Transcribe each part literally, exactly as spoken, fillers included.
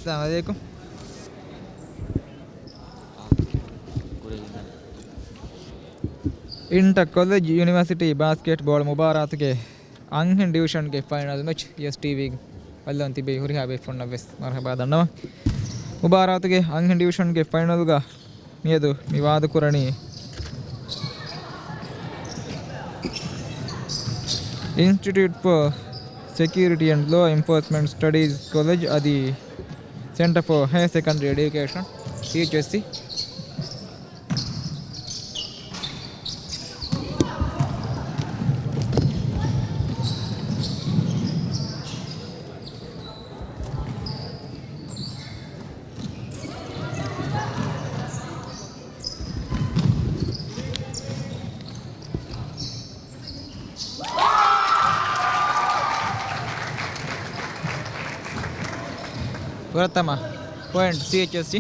އައްސަލާމު ޢަލައިކުމް. އިންޓަ ކޮލެޖް ޔުނިވަރސިޓީ ބާސްކެޓްބޯޅަ މުބާރާތުގެ އަންހެން ޑިވިޝަންގެ ފައިނަލް މެޗް އެސްޓީވީ ބައްލަވަން ތިބި ހުރިހާ ބޭފުޅުންނަށް ވެސް މަރުޙަބާ ދަންނަވަން. މުބާރާތުގެ އަންހެން ޑިވިޝަންގެ ފައިނަލްގަ މިއަދު މި ވާދަކުރަނީ އިންސްޓިޓިއުޓް ފޯ ސެކިއުރިޓީ އެންޑް ލޯ އެންފޯސްމަންޓް ސްޓަޑީޒް ކޮލެޖް އަދި ސެންޓަ ފޯ ހަޔަ ސެކަންޑްރީ އެޑިއުކޭޝަން، ސީއެޗްއެސްސީ. ފުރަތަމަ ޕޮއިންޓް ސީއެޗްއެސްސީ.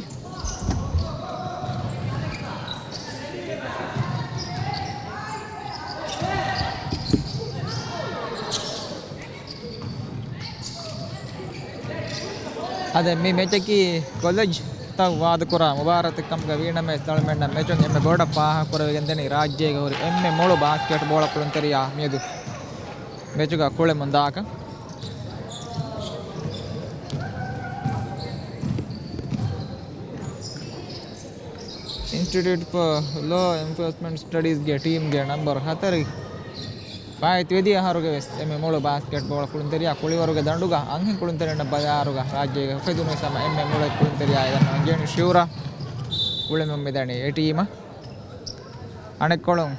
އަދި މި މެޗަކީ ކޮލެޖްތައް ވާދަކުރާ މުބާރާތެއް ކަމުގަ ވީނަމަވެސް، ދަޅުމެންނަށް މެޗުން އެންމެ ބޮޑަށް ފާހަގަކުރެވިގެންދަނީ ރާއްޖޭގަ ހުރި އެންމެ މޮޅު ބާސްކެޓްބޯޅަ ކުޅުންތެރިޔާ މިއަދު މެޗުގަ ކުޅެމުންދާކަން. އިންސްޓިޓިއުޓް ފޯ ލޯ އެންފޯސްމަންޓް ސްޓަޑީޒްގެ ޓީމްގެ ނަމްބަރު ހަތަރު ފާއިތުވެދިޔަ އަހަރުގެ ވެސް އެންމެ މޮޅު ބާސްކެޓްބޯޅަ ކުޅުންތެރިޔާ ކުޅިވަރުގެ ދަނޑުގަ އަންހެން ކުޅުންތެރިންނަށް ބަލާއިރުގަ ރާއްޖޭގަ އުފެދުނު ހަމަ އެންމެ މޮޅު ކުޅުންތެރިޔާ އެދަންނަވަން ޖެހެނީ ޝިއުރާ ކުޅެމުން މިދަނީ އެ ޓީމަށް. އަނެއްކޮޅުން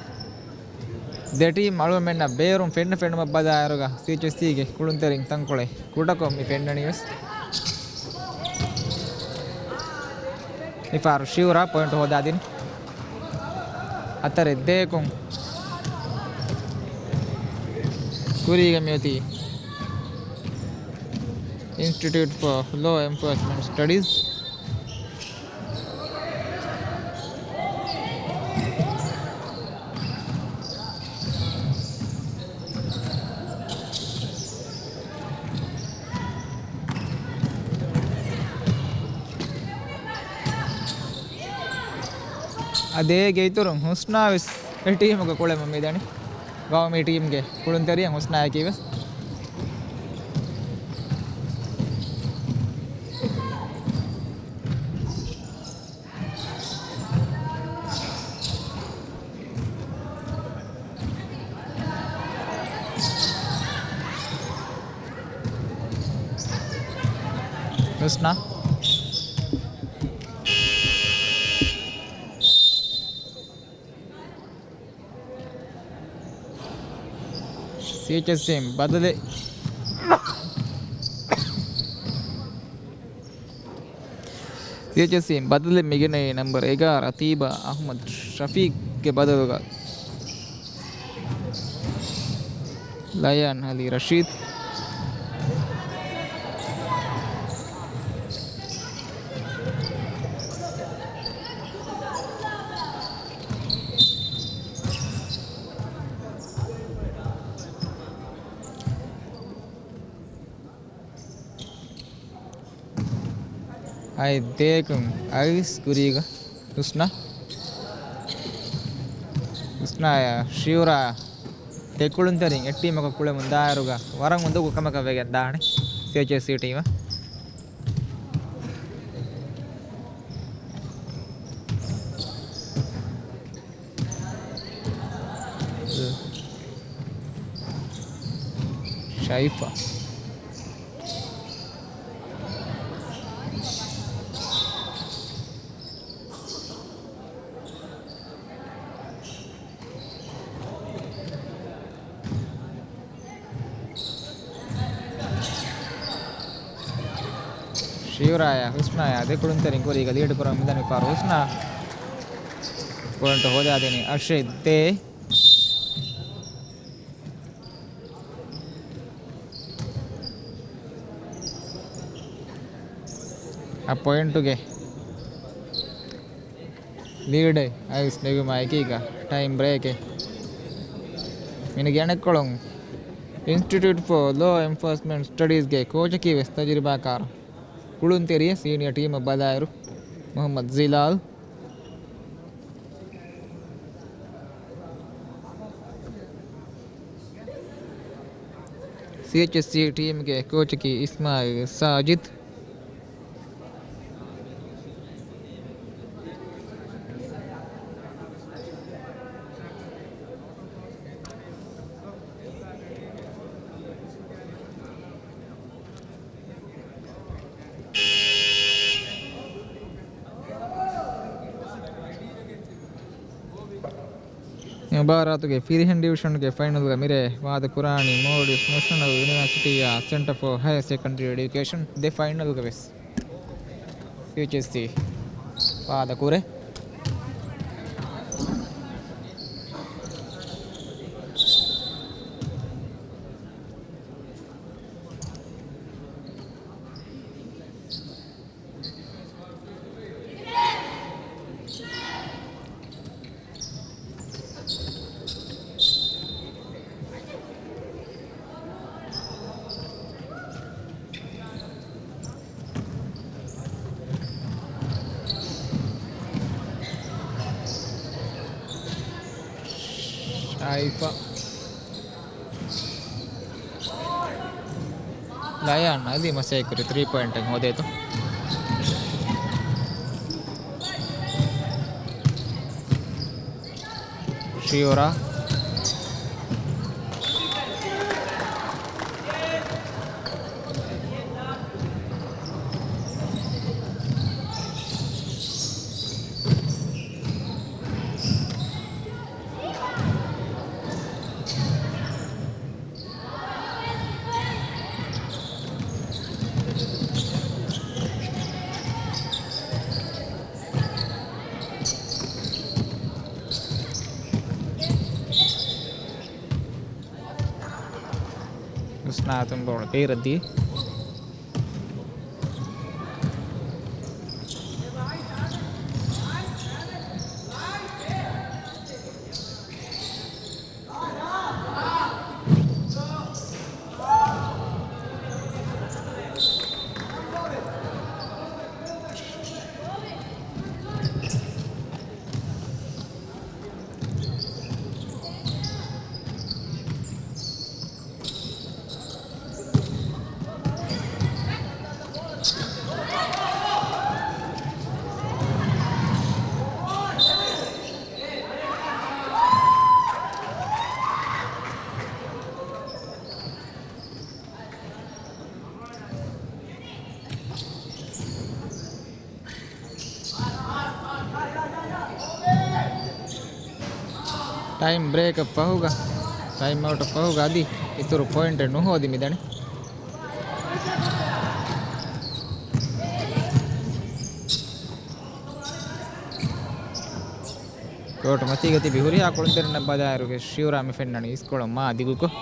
ދެ ޓީމް އަޅުގަނޑުމެންނަށް ބޭރުން ފެންނަ ފެނުމަށް ބަލާއިރުގަ ސީއެޗްއެސްސީގެ ކުޅުންތެރިން ތަންކޮޅެއް ކުޑަކޮށް މި ފެންނަނީ ވެސް. މިފަހަރު ޝިއުރާ ޕޮއިންޓް ހޯދާދިން. ހަތަރެއް ދޭކުން ކުރީގަ މިއޮތީ އިންސްޓިޓިއުޓް ފޯ ލޯ އެންފޯސްމަންޓް ސްޓަޑީޒް. އަދި އޭގެ އިތުރުން ހުސްނާ ވެސް އެ ޓީމުގަ ކުޅެމުން މިދަނީ. ގައުމީ ޓީމްގެ ކުޅުންތެރިޔަން ހުސްނާއަކީ ވެސް. ހުސްނާ. ސީއެޗްއެސްސީން ބަދަލެއް، ސީއެޗްއެސްސީން ބަދަލެއް މިގެނައީ ނަމްބަރު އެގާރަ އަތީބާ އަޙްމަދު ޝަފީޤްގެ ބަދަލުގަ ލަޔާން އަލީ ރަޝީދު. އައި ދޭކުން އައިސް ކުރީގަ ހުސްނާ، ހުސްނާޔާ ޝިއުރާ ދެ ކުޅުންތެރިން އެއް ޓީމަކަށް ކުޅެމުން ދާއިރުގަ ވަރަށް އުނދަގޫ ކަމަކަށް ވެގެން ދާނެ ސީއެޗްއެސްސީ ޓީމަށް. ޝައިފާ. ޝިއުރާޔާ ހުސްނާޔާ ދެ ކުޅުންތެރިން ކުރީގަ ލީޑު ކުރަމުން މިދަނީ މިފަހަރު ހުސްނާ. ޕޮއިންޓު ހޯދާދިނީ އަށެއް ދޭ. އަށް ޕޮއިންޓުގެ ލީޑެއް އައިސް ނެގުމާ އެކީގަ ޓައިމް ބްރޭކެއް. މިނަގި އަނެއްކޮޅުން އިންސްޓިޓިއުޓް ފޯ ލޯ އެންފޯސްމަންޓް ސްޓަޑީޒްގެ ކޯޗަކީ ވެސް ތަޖުރިބާކާރު ކުޅުންތެރިޔަ ސީނިއަ ޓީމަށް ބަލާއިރު، މުޙައްމަދު ޒިލާލް. ސީއެޗްއެސްސީ ޓީމްގެ ކޯޗަކީ އިސްމާއިލް ސާޖިދް. މުބާރާތުގެ ފިރިހެން ޑިވިޝަންގެ ފައިނަލްގަ މިރޭ ވާދަކުރާނީ މޯލްޑިވްސް ނެޝަނަލް ޔުނިވާސިޓީއާ ސެންޓަރ ފޯ ހަޔަރ ސެކަންޑަރީ އެޑިއުކޭޝަން. ދެ ފައިނަލްގަ ވެސް ސީއެޗްއެސްސީ ވާދަކުރޭ. ޝާއިފާ. ލަޔާން އަދި މަސައްކަތްކުރި ތްރީ ޕޮއިންޓެއް ހޯދޭތޯ. ޝިއުރާ. ހުސްނާ އަތުން ބޯޅަ ބޭރަށް ދިޔަ. ޓައިމް ބްރޭކަށް ފަހުގަ، ޓައިމް އައުޓަށް ފަހުގަ އަދި އިތުރު ޕޮއިންޓެއް ނުހޯދި މިދަނީ. ކޯޓު މަތީގަ ތިބި ހުރިހާ ކުޅުންތެރިންނަށް ބަލާއިރުގެ ޝިއުރާ މި ފެންނަނީ އިސްކޮޅު މާ ދިގުކޮށް.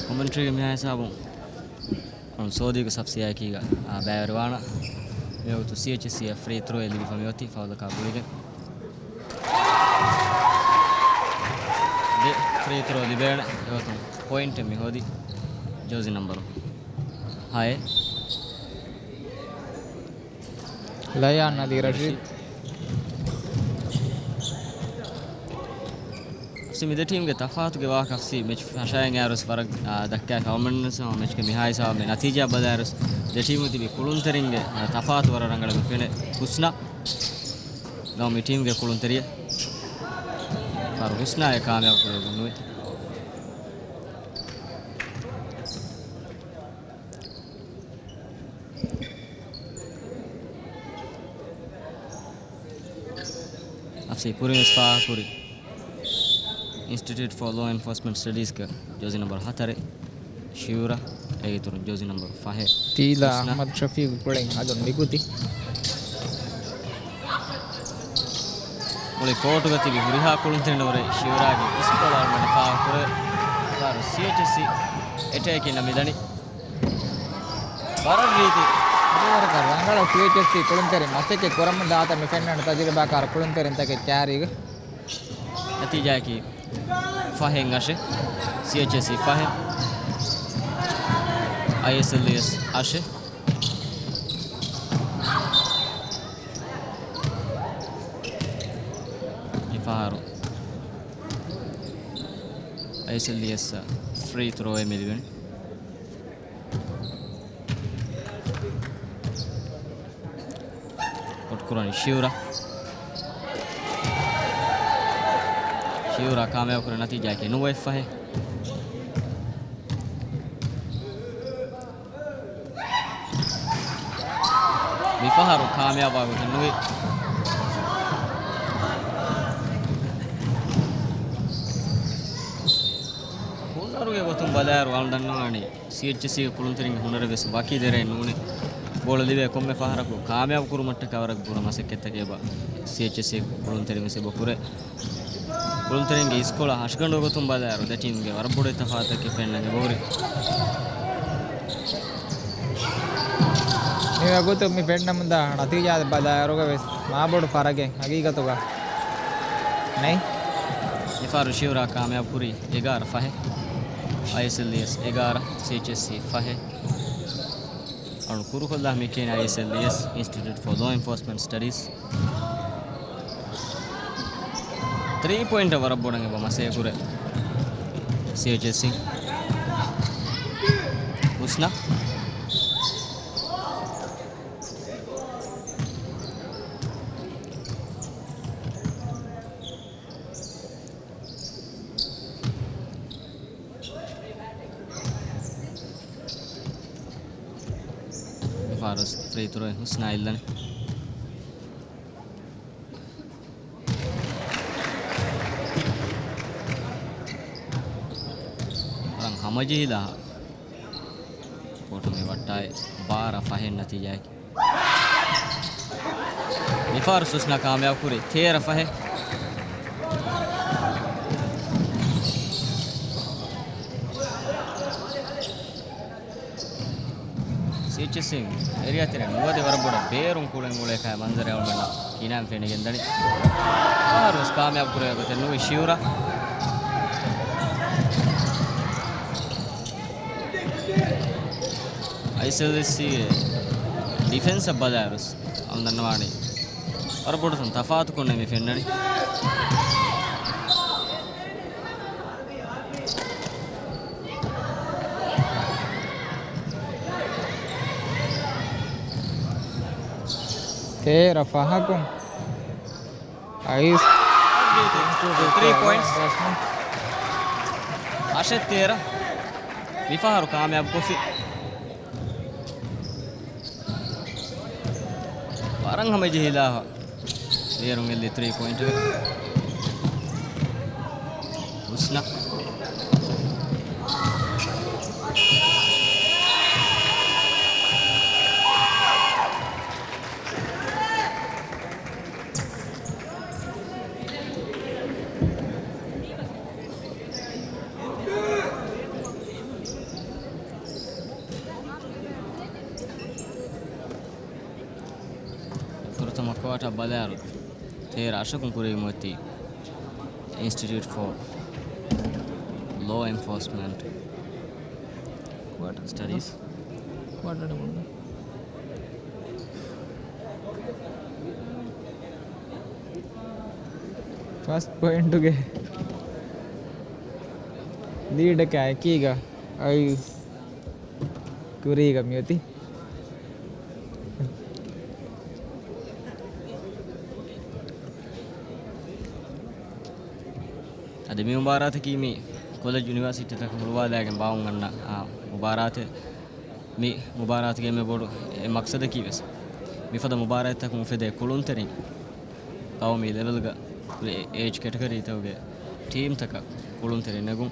ކޮމެންޓްރީގެ މިހާ ހިސާބުން ސޯދީގެ ސަފް ސިޔާއެކީގަ ބައިވެރިވާނަ. މިވަގުތު ސީއެޗްއެސްސީއަށް ފްރީ ތްރޯއެއް ލިބިފަ މިއޮތީ ފައުލަކާ ގުޅިގެން. ދެ ފްރީ ތްރޯ ލިބޭނެ އެގޮތުން ޕޮއިންޓެއް މި ހޯދީ ޖާޒީ ނަންބަރު ހައެއް. ލަޔާން އަދި ރަޝީދު. އަފްސީ މި ދެ ޓީމްގެ ތަފާތުގެ ވާހަކަ އަފްސީ މެޗް ފަށައިގެން އައިރުވެސް ވަރަށް، އާ، ދައްކާފަ އަޅުމެންވެސް ހަމަ މެޗްގެ މިހާ ހިސާބު މެ ނަތީޖާ ބަލާއިރުވެސް ދެ ޓީމު ތިބި ކުޅުންތެރިންގެ، އާ، ތަފާތު ވަރަށް ރަނގަޅަށް ފެނޭ. ހުސްނާ ގައުމީ ޓީމްގެ ކުޅުންތެރިޔެއް. ފާރު ހުސްނާއެއް ކާމިޔާބު ކުރެވިގެން ނުވޭ. ކުރިން ވެސް ފާހަގަކުރި އިންސްޓިޓިއުޓް ފޯ ލޯ އެންފޯސްމަންޓް ސްޓަޑީޒްގެ ޖާޒީ ނަމްބަރު ހަތަރެއް ޝިއުރާ، އޭގެ އިތުރުން ޖާޒީ ނަމްބަރު ފަހެއް ޓީލާ ހުސްނާ. އަޙްމަދު ޝަފީޤު ކުޅެން އަލުން ނިކުތީ. މުޅި ކޯޓުގަ ތިބި ހުރިހާ ކުޅުންތެރިންނަށް ހުރެ ޝިއުރާގެ އިސްކޮޅު އަޅުގަނޑު ފާހަގަކުރޭ. ސީއެޗްއެސްސީ އެޓޭކިން ނަމިދަނީ. ވަރަށް ރީތި. ވަރަކަށް ރަނގަޅަށް ސީއެޗްއެސްސީ ކުޅުންތެރިން މަސައްކަތް ކުރަމުން ދާތަން މި ފެންނަން ތަޖުރިބާކާރު ކުޅުންތެރިންތަކެއް ކާރީގަ. ނަތީޖާއަކީ ފަހެއް އަށެއް، ސީއެޗްއެސްސީ ފަހެއް، އައިއެސްއެލްއީއެސް އަށެއް. މިފަހަރު އައިއެސްއެލްއީއެސް ފްރީ ތްރޯއެއް މިލިބެނީ. އޮޓްކުރަނީ ޝިއުރާ. ޝިއުރާ ކާމިޔާބު ކުރެ ނަތީޖާއަކީ ނުވައެއް ފަހެއް. މިފަހަރު ކާމިޔާބާ ގޮތެއް ނުވި. ހުނަރުގެ ގޮތުން ބަލާއިރު އަޅުން ދަންނަވާނީ ސީއެޗްއެސްސީގެ ކުޅުންތެރިންގެ ހުނަރެއް ވެސް ވަކި ދެރައެއް ނޫނޭ. ބޯޅަ ލިބޭ ކޮންމެ ފަހަރަކު ކާމިޔާބު ކުރުމަށްޓަކާ ވަރަށް ބުރަ މަސައްކަތްތަކެއް އެބަ ސީއެޗްއެސްސީ ކުޅުންތެރިން ވެސް އެބަ ކުރޭ. ކުޅުންތެރިންގެ އިސްކޮޅަށް ހަށިގަނޑު ގޮތުން ބަލާއިރު ދެ ޓީމްގެ ވަރަށް ބޮޑު ތަފާތަކެއް ފެންނަން އެބަހުރި. މި ވަގުތު މި ފެންނަމުންދާ ނަތީޖާ ބަލާއިރުގަ ވެސް މާބޮޑު ފަރަގެއް ހަގީގަތުގަ ނެތް. މިފަހަރު ޝިއުރާ ކާމިޔާބު ކުރީ އެގާރަ ފަހެއް. އައިއެސްއެލްއީއެސް އެގާރަ، ސީއެޗްއެސްސީ ފަހެއް. އަޅު ކުރުކޮށްލާ މިކޭން އައިއެސްއެލްއީއެސް އިންސްޓިޓިއުޓް ފޯ ލޯ އެންފޯސްމަންޓް ސްޓަޑީސް. ތްރީ ޕޮއިންޓަށް ވަރަށް ބޮޑަށް އެބަ މަސައްކަތް ކުރޭ ސީއެޗްއެސްސީ. ހުސްނާ. މިފަހަރު ފްރީ ތްރޯއެއް ހުސްނާ އެއްލަނީ. ވަރަށް ހަމަޖެހިލާ ކޯޓު މި ވައްޓާއި ބާރަ ފަހެއް ނަތީޖާއަކީ. މިފަހަރު ހުސްނާ ކާމިޔާބު ކުރީ ތޭރަ ފަހެއް. ސީއެޗްއެސްސީ އެރިއާ ތެރެ ނުވަދެ ވަރަށް ބޮޑަށް ބޭރުން ކުޅެން އުޅޭ ކަހަލަ މަންޒަރެއް އަޅުގަނޑަށް ކިނާން ފެނިގެންދަނީ. ފަހަރު ވެސް ކާމިޔާބު ކުރެވޭ ގޮތެއް ނުވި ޝިއުރާ. އައިއެސްއެލްއެސްސީގެ ޑިފެންސަށް ބަލާއިރު ވެސް އަޅުން ދަންނަވާނީ ވަރަށް ބޮޑު ތަފާތުކޮށް މި ފެންނަނީ. ތޭރަ ފަހަކުން އައިސް ތްރީ ޕޮއިންޓްސް. އަށެއް ތޭރަ މިފަހަރު ކާމިޔާބު ކޮށްފި. ވަރަށް ހަމަޖެހިލާ ބޭރުން އެއްލި ތްރީ ޕޮއިންޓުގެ ހުސްނާ. ފުރަތަމަ ކުއާޓާ ބަލާއިރު، ތޭރަ އަށަކުން ކުރެވި މޮތީ އިންސްޓިޓިއުޓް ފޯ ލޯ އެންފޯސްމަންޓް ސްޓަޑީސް. ފަސްޓް ޕޮއިންޓުގެ ލީޑަކާ އެކީގަ އައިސް ކުރީގަ މިއޮތީ. އަދި މި މުބާރާތަކީ މި ކޮލެޖް ޔުނިވާސިޓީތަކަށް ހުޅުވާލައިގެން ބާއްވަން އަންނަ އާ މުބާރާތެއް. މި މުބާރާތުގެ އެންމެ ބޮޑު އެއް މަޤްޞަދަކީ ވެސް މިފަދަ މުބާރާތްތަކުން އުފެދޭ ކުޅުންތެރިން ޤައުމީ ލެވެލްގަ އޭޖް ކެޓަގަރީތަކުގެ ޓީމްތަކަށް ކުޅުންތެރިން ނެގުން.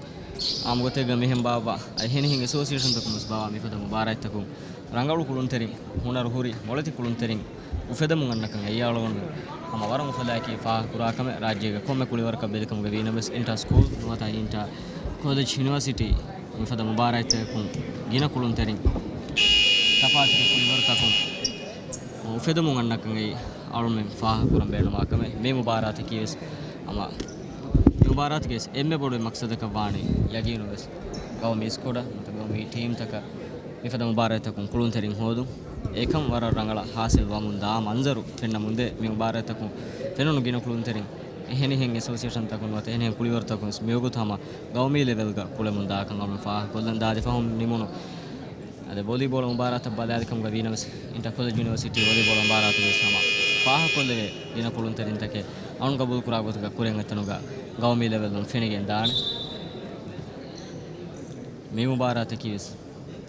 އާއްމުގޮތެއްގަ މިހެން ބާއްވާ އެހެނިހެން އެސޯސިއޭޝަންތަކުން ވެސް ބާއްވާ މިފަދަ މުބާރާތްތަކުން ރަނގަޅު ކުޅުންތެރިން، ހުނަރު ހުރި މޮޅެތި ކުޅުންތެރިން އުފެދެމުން އަންނަކަން އެއީ އަޅުގަނޑު ހަމަ ވަރަށް އުފަލާއެކީ ފާހަގަކުރާ ކަމެއް. ރާއްޖޭގެ ކޮންމެ ކުޅިވަރަކަށް ބެލިކަމުގަ ވީނަމަވެސް، އިންޓާ ސްކޫލް ނުވަތަ އިންޓާ ކޮލެޖް ޔުނިވަރސިޓީ މިފަދަ މުބާރާތްތަކުން ގިނަ ކުޅުންތެރިން ތަފާތު ކުޅިވަރުތަކުން އުފެދެމުން އަންނަކަން އެއީ އަޅުމެން ފާހަގަކުރަން ބޭނުމާ ކަމެއް. މި މުބާރާތަކީ ވެސް ހަމަ މި މުބާރާތުގެ ވެސް އެންމެ ބޮޑު މަޤްޞަދަކަށް ވާނީ ޔަގީނުން ވެސް ގައުމީ ސްކޮޑަށް ނުވަތަ ގައުމީ ޓީމްތަކަށް މިފަދަ މުބާރާތްތަކުން ކުޅުންތެރިން ހޯދުން. އެކަން ވަރަށް ރަނގަޅަށް ހާސިލް ވަމުން ދާ މަންޒަރު ފެންނަމުންދޭ. މި މުބާރާތްތަކުން ފެނުނު ގިނަ ކުޅުންތެރިން އެހެނިހެން އެސޯސިއޭޝަންތަކުން ނުވަތަ އެހެނިހެން ކުޅިވަރުތަކުން ވެސް މިވަގުތު ހަމަ ގައުމީ ލެވެލްގަ ކުޅެމުން ދާކަން އަޅުގަނޑު ފާހަގަކޮށްލަން. ދާދި ފަހުން ނިމުނު އަދި ވޮލީބޯޅަ މުބާރާތަށް ބަލާލިކަމުގަ ވީނަމަވެސް، އިންޓާ ކޮލެޖް ޔުނިވަރސިޓީ ވޮލީބޯޅަ މުބާރާތުގެ ވެސް ހަމަ ފާހަގަކޮށްލެވޭ ގިނަ ކުޅުންތެރިންތަކެއް އަޅުން ގަބޫލުކުރާ ގޮތުގަ ކުރިއަށް އެތަނުގަ ގައުމީ ލެވެލްއުން ފެނިގެން ދާނެ. މި މުބާރާތަކީ ވެސް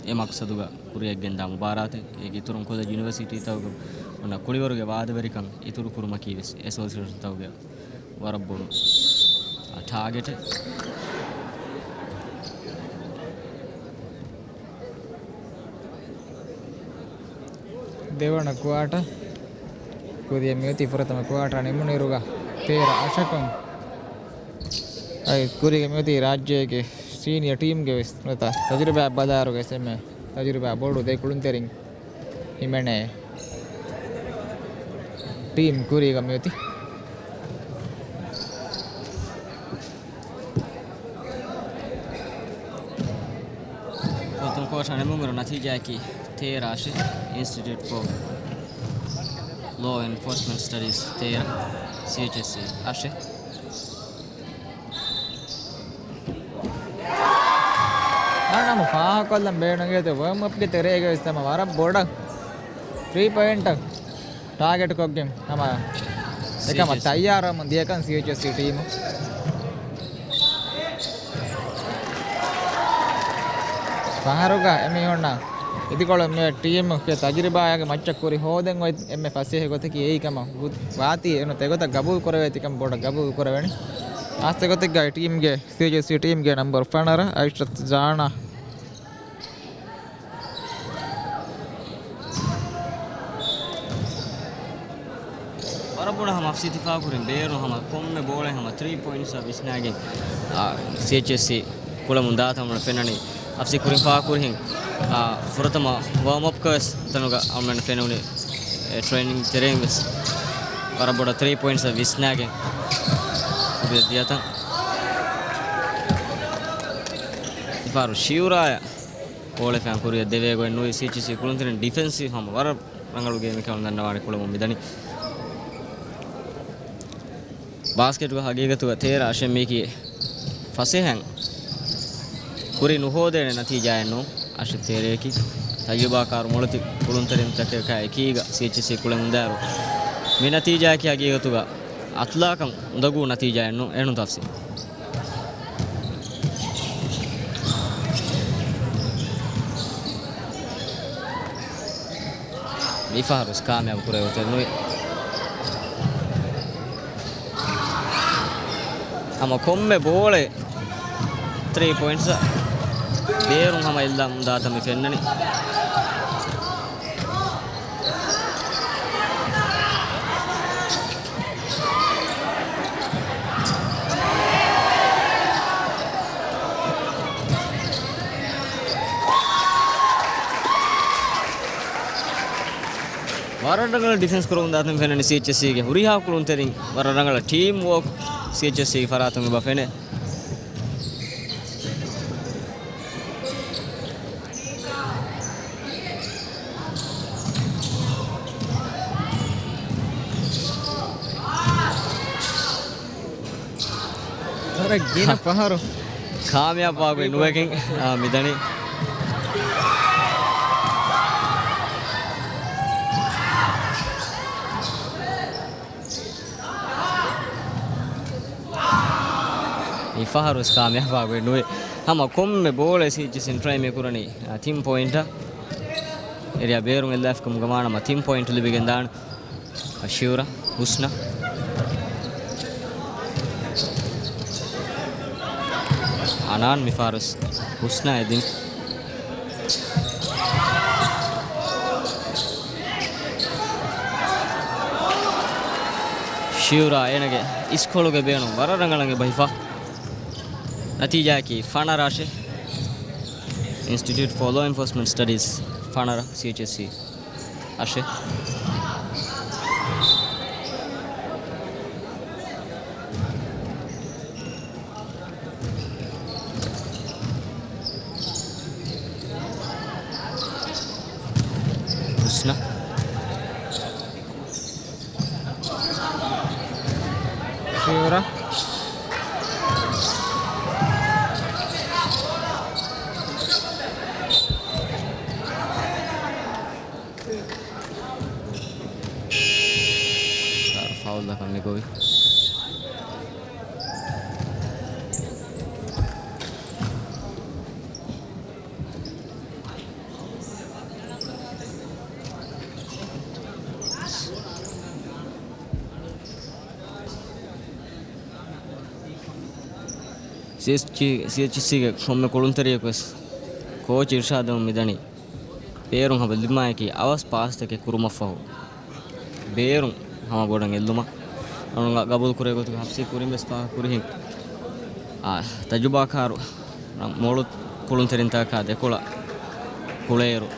އެ މަޤްޞަދުގަ ކުރިއަށްގެންދާ މުބާރާތެއް. އޭގެ އިތުރުން ކޮލެޖް ޔުނިވަރސިޓީތަކުގަ އޮންނަ ކުޅިވަރުގެ ވާދަވެރިކަން އިތުރު ކުރުމަކީ ވެސް އެސޯސިއޭޝަންތަކުގެ ވަރަށް ބޮޑު ޓާގެޓެއް. ދެވަނަ ކުއާޓަ ކުރިއަށް މިއޮތީ. ފުރަތަމަ ކުއާޓަ ނިމުނުއިރުގަ ތޭރަ އަށަކުން އަދި ކުރީގަ މިއޮތީ ރާއްޖޭގެ ސީނިއަ ޓީމްގެ ވެސް ނުވަތަ ތަޖުރިބާ ބަލާއިރުގަ ވެސް އެންމެ ތަޖުރިބާ ބޮޑު ދެ ކުޅުންތެރިން ހިމެނޭ ޓީމް ކުރީގަ މިއޮތީ. ފުރަތަމަ ކުއާޓަ ނިމުމުގެ ނަތީޖާއަކީ ތޭރަ އަށެއް، އިންސްޓިޓިއުޓް ފޯ ލޯ އެންފޯސްމަންޓް ސްޓަޑީސް ތޭރަ، ސީއެޗްއެސްސީ އަށެއް. ނަމަ ފާހަގަކޮށްލަން ބޭނުންވޭތޯ، ވާމް އަޕްގެ ތެރޭގަ ވެސް ހަމަ ވަރަށް ބޮޑަށް ތްރީ ޕޮއިންޓަށް ޓާގެޓް ކޮށްގެން ހަމަ އެކަމަށް ސީއެޗްއެސް. ތައްޔާރުވަމުން ދިޔަކަން ސީއެޗްއެސްސީ ޓީމު. ފަހަރުގަ އެމީހުންނަށް އިދިކޮޅު މި ޓީމުގެ ތަޖުރިބާއާގެ މައްޗަށް ކުރި ހޯދަން އޮތް އެންމެ ފަސޭހަ ގޮތަކީ އެއީ ކަމަށް ވާތީ އެންމެ ތެގޮތަށް ގަބޫލު ކުރެވޭތީ ކަމަށް ބޮޑަށް ގަބޫލު ކުރެވެނީ. ހާއްސަ ގޮތެއްގައި ޓީމްގެ ސީއެޗްއެސްސީ ޓީމްގެ ނަމްބަރު ފަނަރަ އައިޝަތު ޒާނާ. ވަރަށް ބޮޑަށް ހަމަ އަފްސީ ތިފާކުރިން ބޭރު ހަމަ ކޮންމެ ބޯޅައެއް ހަމަ ތްރީ ޕޮއިންޓްސް ވިސްނާގެން، އާ، ސީއެޗްއެސްސީ ކުޅެމުން ދާތަން ފެންނަނީ. އަފްސީ ކުރިން ފާކުރިހެން، އާ، ފުރަތަމަ ވާމް އަޕްގަ ވެސް ތަނުގަ އަޅުމެން ފެނުނީ، އެ، ޓްރެއިނިން ތެރެއިން ވެސް ވަރަށް ބޮޑަށް ތްރީ ޕޮއިންޓްސް ވިސްނާގެން ކުރިއަށް ދިޔަތަން. އެފާރު ޝިއުރާޔަށް ބޯޅަ ފެން ކުރިއަށް ދެވޭ ގޮތް ނުވި ސީއެޗްއެސްސީ ކުޅުންތެރިން ޑިފެންސިވް ހަމަ ވަރަށް ރަނގަޅު ގޭމެއް ކަމަށް ދަންނަވާނެ ކުޅެމުން މިދަނީ. ބާސްކެޓްގަ ހަގީގަތުގަ ތޭރަ އަށެއް މީކީ ފަސޭހައިން ކުރި ނުހޯދޭނެ ނަތީޖާއެއް ނޫން. އަށެއް ތޭރައަކީ ތަޖުރިބާކާރު މޮޅެތި ކުޅުންތެރިންތަކަކާ އެކީގަ ސީއެޗްއެސްސީ ކުޅެމުންދާއިރު މި ނަތީޖާއަކީ ހަގީގަތުގަ އަތުލާކަން އުނދަގޫ ނަތީޖާއެއް ނޫން. އެނޫން ތަފްސީލް. މިފަހަރު ވެސް ކާމިޔާބު ކުރެވޭ ގޮތެއް ނުވި. ހަމަ ކޮންމެ ބޯޅައެއް ތްރީ ޕޮއިންޓްސް ބޭރުން ހަމަ އެއްލަމުން ދާތަން މި ފެންނަނީ. ވަރަށް ރަނގަޅަށް ޑިފެންސް ކުރަމުން ދާތަން ފެންނަނީ ސީއެޗްއެސްސީގެ ހުރިހާ ކުޅުންތެރިން. ވަރަށް ރަނގަޅަށް ޓީމް ވޯކް ސީއެޗްއެސްސީގެ ފަރާތުން އެބަ ފެނޭ. ވަރަށް ގިނަ ފަހަރު ކާމިޔާބުވާގޮތް ނުވެގެން، އާ، މިދަނީ. މި ފަހަރު ވެސް ކާމިޔާބުވާގޮތް ނުވޭ. ހަމަ ކޮންމެ ބޯޅައެއް ސީއެޗްއެސްއިން ޓްރައި މި ކުރަނީ، އާ، ތިން ޕޮއިންޓަށް. އެރިޔާ ބޭރުން އެއްލާފިކަމުގަ މާނަމަ ތިން ޕޮއިންޓް ލިބިގެން ދާނެ. އަޝިއުރަ، ހުސްނަ. އަނާން މިފާރުވެސް ހުސްނާ އެދިން. ޝިއުރާ އޭނަގެ އިސްކޮޅުގެ ބޭނުން ވަރަށް ރަނގަޅަށް އެބަހިފަ. ނަތީޖާއަކީ ފަނަރަ އަށެއް. Institute for Law Enforcement Studies ފަނަރަ، ސީއެޗްއެސްސީ އަށެއް. ހުސްނާ. ޝިއުރާ. ފައުލްއަކަށް މި ގޮވި. ސީއެޗްސީ، ސީއެޗްސީގެ ކޮންމެ ކުޅުންތެރިޔަކު ވެސް ކޯޗް އިރްޝާދު މިދަނީ ބޭރުން ހަމަ ލިބުމާއެކީ އަވަސް ޕާސްތަކެއް ކުރުމަށްފަހު ބޭރުން ހަމަ ބޮޑަށް އެއްލުމަށް. އަޅުގަނޑު ގަބޫލު ކުރޭ ގޮތުގެ ހަފްސީ ކުރިން ވެސް ފާހަގަ ކުރިހެން. އާ، ތަޖުބާކާރު މޮޅު ކުޅުންތެރިންތަކާ ދެކޮޅަށް ކުޅޭއިރު،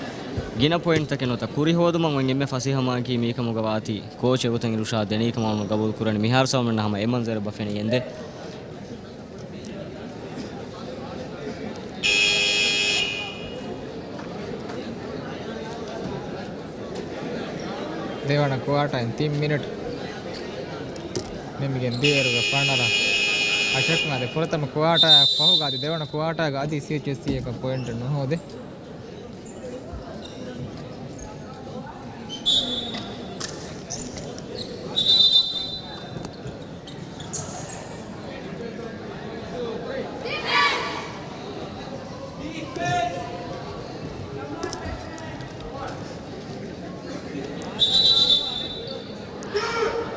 ގިނަ ޕޮއިންޓްތަކެއް ނުވަތަ ކުރި ހޯދުމަށް އޮތް އެންމެ ފަސޭހަ ހަމައަކީ މީކަމުގަ ވާތީ ކޯޗެއް ގޮތަށް އިރުޝާދު ދެނީކަމަށް އަޅުގަނޑު ގަބޫލު ކުރަނީ. މިހާރު ސަމަމެންނަށް ހަމަ އެ މަންޒަރެއް އެބަ ފެނިގެންދޭ. ދެވަނަ ކުއާޓާއިން ތިން މިނެޓް ނިމިގެން ދިޔައިރުގަ ފަނަރަ އަށެއް އަދި ފުރަތަމަ ކުއާޓާއަށް ފަހުގަ އަދި ދެވަނަ ކުއާޓާގަ އަދި ސީއެޗްއެސްސީއަކަށް ޕޮއިންޓެއް ނުހޯދި.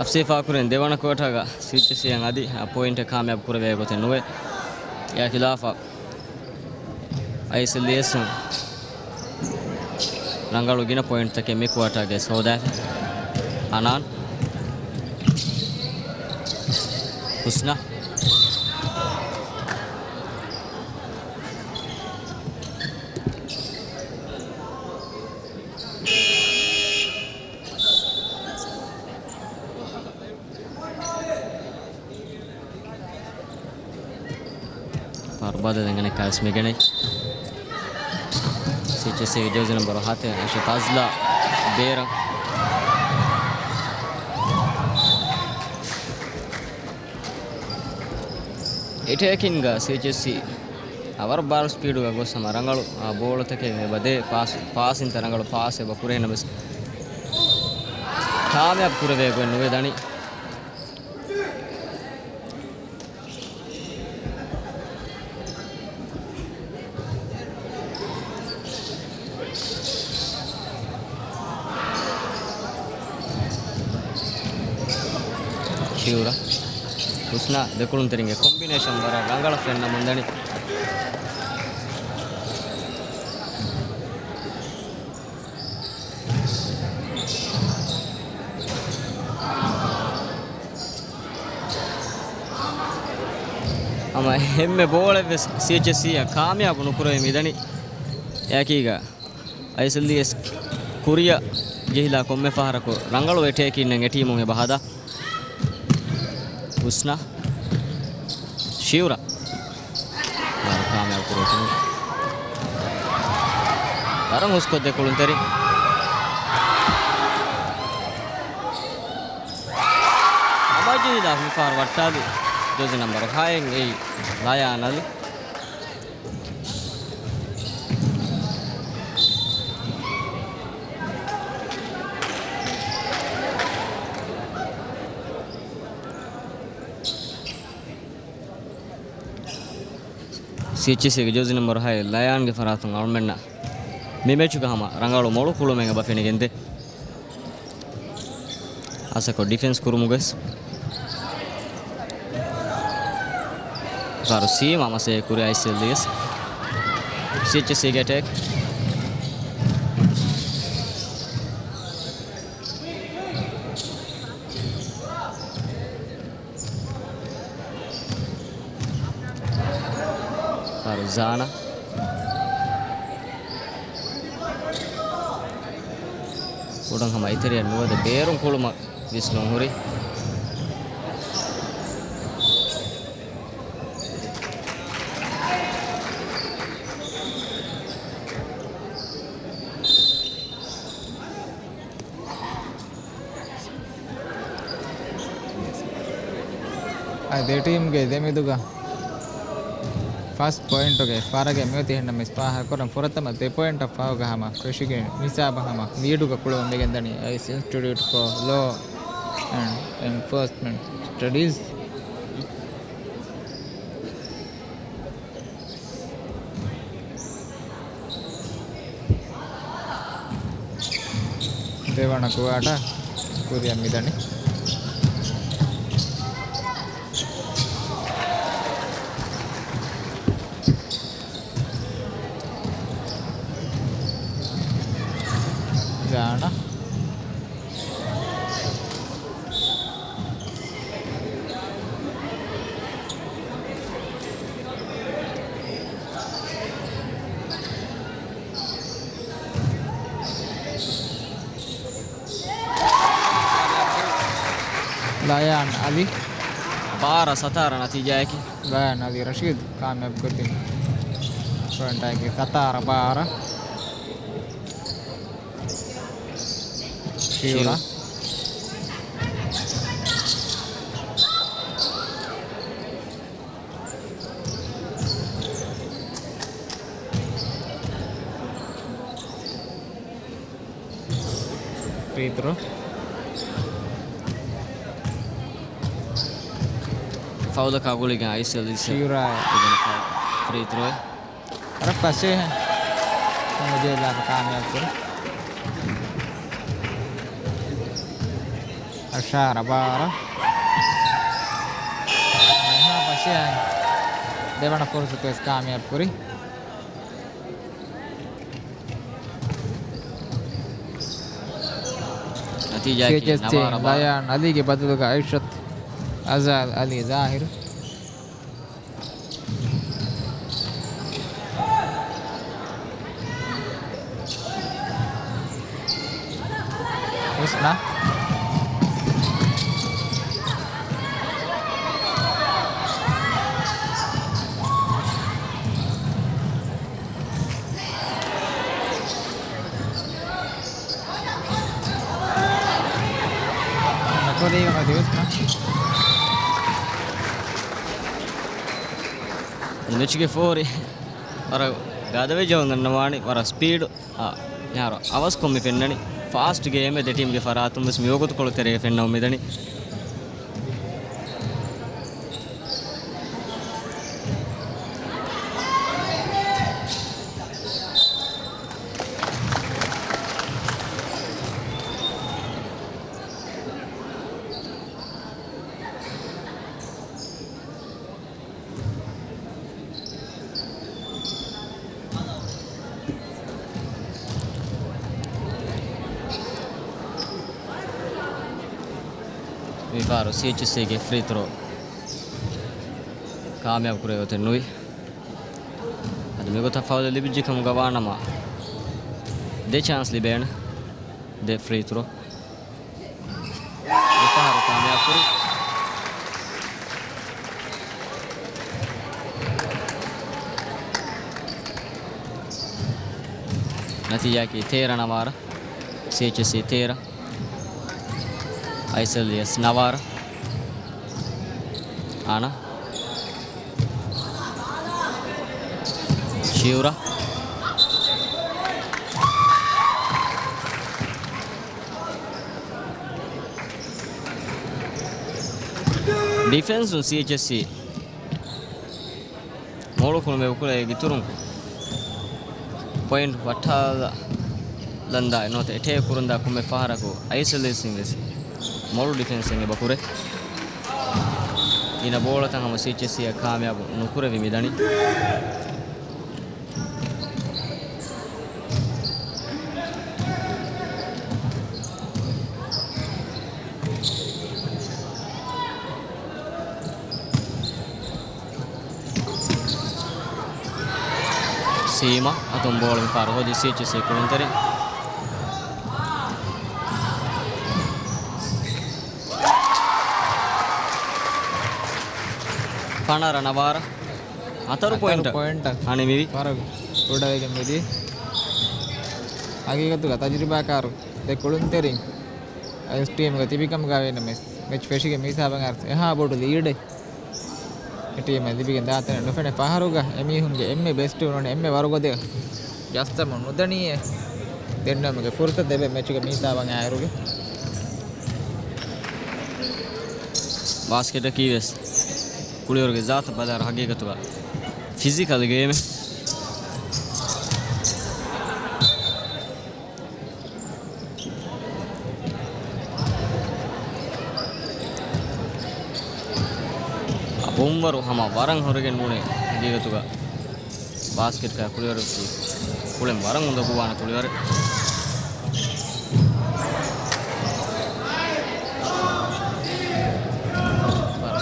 އަފްސީ ފާކުރިން ދެވަނަ ކުއާޓާގަ ސީއެޗްއެސްސީއަށް އަދި ޕޮއިންޓެއް ކާމިޔާބު ކުރެވޭ ގޮތެއް ނުވޭ. އެއާ ޚިލާފަށް އައިއެސްއެލްޑީއެސް ރަނގަޅު ގިނަ ޕޮއިންޓްތަކެއް މި ކުއާޓާގައި ހޯދާފި. އަނާން. ހުސްނާ. ފަރުބާދަ ދެންގަނެ ކާސް މިގެނެ. ސީއެޗްއެސްސީގެ ޖާޒީ ނަމްބަރު ހަތެއް އަށެ ތާޒްލާ ބޭރަށް. އެޓޭކިންގ ސީއެޗްއެސްސީ އަވަރ ބާރު ސްޕީޑުގަ ގޮސް ހަމަ ރަނގަޅު، އާ، ބޯޅަތަކެއް އެބަދޭ ޕާސް، ޕާސިންތައް ރަނގަޅު ޕާސް އެބަ ކުރޭ ނަމަވެސް ކާމިޔާބު ކުރެވޭ ގޮތް ނުވެ ދަނީ. ޝިއުރާ ހުސްނާ ދެކުޅުންތެރިންގެ ކޮމްބިނޭޝަން ވަރަށް ރަނގަޅަށް ފެންނަމުންދަނީ. ހަމަ އެންމެ ބޯޅައެއްވެސް ސީއެޗްއެސްސީއަށް ކާމިޔާބު ނުކުރެވެ މިދަނީ. އެއަކީގަ އައިއެސްއެލްޑީއެސް ކުރިއަށް ޖެހިލާ ކޮންމެ ފަހަރަކު ރަނގަޅު އެޓޭކިން އެ ޓީމުން އެބަ ހަދާ. ހުސްނާ. ޝިއުރާ. ވަރަށް ކާމިޔާބު ކުރުވަކަމުން. ވަރަށް ހުސްކޮށްދޭ ކުޅުންތެރި. އަބަޖީލާ މިފަހަރު ވައްޓާލި ޖާޒީ ނަމްބަރު ހައެއް އެއީ ލަޔާން އަލީ. ސީއެޗްއެސްސީގެ ޖާޒީ ނަމްބަރު ހައެއް ލަޔާންގެ ފަރާތުން އަޅުމެންނަށް މި މެޗުގަ ހަމަ ރަނގަޅު މޮޅު ކުޅުމެއް އެބަ ފެނިގެންދޭ. އަސަކޮ ޑިފެންސް ކުރުމުގަސް. ފާރު ސީމާ މަސޭ ކުރި އައިސް އެލް ޑީ އެސް. ސީއެޗްއެސްސީގެ އެޓޭކް. ފާރު ޒާނާ. ކުޑަން ހަމަ އެތެރެއަށް ނުވަދެ ބޭރުން ކުޅުމަށް ވިސްނުން ހުރި. އަދި ދެ ޓީމްގެ ދެމެދުގަ ފަސް ޕޮއިންޓުގެ ފަރަގެއް މިއޮތީ. އެހެންނަމަވެސް ފާހަގަކުރަން ފުރަތަމަ ދެ ޕޮއިންޓަށް ފަހުގަ ހަމަ ފެށިގެން ހިސާބަށް ހަމަ ލީޑުގަ ކުޅުމަށް ވެގެންދަނީ އައިސް އިންސްޓިޓިއުޓް ފޯ ލޯ އެންޑް އެންފޯސްމަންޓް ސްޓަޑީޒް. ދެވަނަ ކުވާޓަ ކުރިއަށް މިދަނީ. ޒާނާ. ލަޔާން އަލީ. ބާރަ ސަތާރަ ނަތީޖާއަކީ. ލަޔާން އަލީ ރަޝީދު ކާމިޔާބު ކޮށްދިން ޕޮއިންޓަކީ ސަތާރަ ބާރަ. ޝިއުރާ. ފްރީ ތްރޯ. ފައުލަކާ ގުޅިގެން އައިސް އެލް ޑީ އެސް ޝިއުރާ. ފްރީ ތްރޯ. ވަރަށް ފަސޭހަ މުޖޭލާފަ ކާމިޔާބު ކުރި. އަށާރަ ބާރަ. މިހާ ފަސޭހަ ދެވަނަ ފުރުސަތުވެސް ކާމިޔާބު ކުރި. ނަތީޖާއަކީ ސީއެޗްއެސް ނަވާރަ ބާރަ. ލަޔާން އަލީގެ ބަދަލުގަ އައިޝަތް އަޒާލް އަލީ ޒާހިރު. ހުސްނާ. މެޗުގެ ފޯރި ވަރަށް ގާދަވެއްޖެ އޮންނަން ވާނީ ވަރަށް ސްޕީޑު. އާ، މިހާރު އަވަސްކޮށް މި ފެންނަނީ ފާސްޓް ގޭމެއް ދެ ޓީމްގެ ފަރާތުން ވެސް މި ވަގުތުކޮޅު ތެރޭގަ ފެންނަމުން މިދަނީ. މިފަހަރު ސީއެޗްއެސްސީގެ ފްރީ ތްރޯ ކާމިޔާބު ކުރެވޭ ގޮތެއް ނުވި. އަދި މިގޮތަށް ފައުލެއް ލިބިއްޖެ ކަމުގަ ވާނަމަ، ދެ ޗާންސް ލިބޭނެ. ދެ ފްރީ ތްރޯ. މިފަހަރު ކާމިޔާބު ކުރި. ނަތީޖާއަކީ ތޭރަ ނަވާރަ. ސީއެޗްއެސްސީ ތޭރަ، އައިސްއެލްޑީއެސް ނަވާރަ. އާނަ. ޝިއުރާ. ޑިފެންސުން ސީއެޗްއެސްސީ މޮޅު ކުޅުމެއް އުކުޅޭ އިތުރުން ޕޮއިންޓް ވައްޓާލަންދާ ނުވަތަ އެޓޭކް ކުރަންދާ ކޮންމެ ފަހަރަކު އައިސްއެލްޑީއެސްއިން ވެސް މޮޅު ޑިފެންސެއް އެބަ ކުރޭ. ގިނަ ބޯޅަތައް ހަމަ ސީއެޗްއެސްސީއަށް ކާމިޔާބު ނުކުރެވި މިދަނީ. ސީމާ އަތުން ބޯޅަ މިފަހަރު ހޯދި ސީއެޗްއެސްސީ ކުޅުންތެރިން. ފަނަރަ ނަވާރަ. ހަތަރު ހަތަރު ޕޮއިންޓަށް ޕޮއިންޓަށް ހަނިމިވި. ވަރަށް ކުޑަވެގެން މިދީ. ހަގީގަތުގަ ތަޖުރިބާކާރު ދެ ކުޅުންތެރިން އެސް ޓީމްގަ ތިބިކަމުގަ ވޭނެ މެސް މެޗް ފެށިގެން މިހިސާބަށް އައިސް އެހާ ބޮޑު ލީޑެއް އެ ޓީމަށް ލިބިގެން ދާތަނެއް ނުފެނޭ. ފަހަރުގަ އެމީހުންގެ އެންމެ ބެސްޓް އުޅުނު އެންމެ ވަރުގަދަ ޖައްސަމުން ނުދަނީއޭ. ދެންނަމުގެ ފުރުސަތު ދެބެ މެޗުގެ މިހިސާބަށް އައިރުގެ. ބާސްކެޓަކީ ވެސް ކުޅިވަރުގެ ޒާތަށް ބަލާއިރު ހަގީގަތުގަ ފިޒިކަލް ގޭމެއް. ބުންވަރު ހަމަ ވަރަށް ހުރެގެން ނޫނޭ ހަގީގަތުގަ. ބާސްކެޓްގަ ކުޅިވަރަކީ ކުޅެން ވަރަށް އުނދަގޫވާނެ ކުޅިވަރެއް.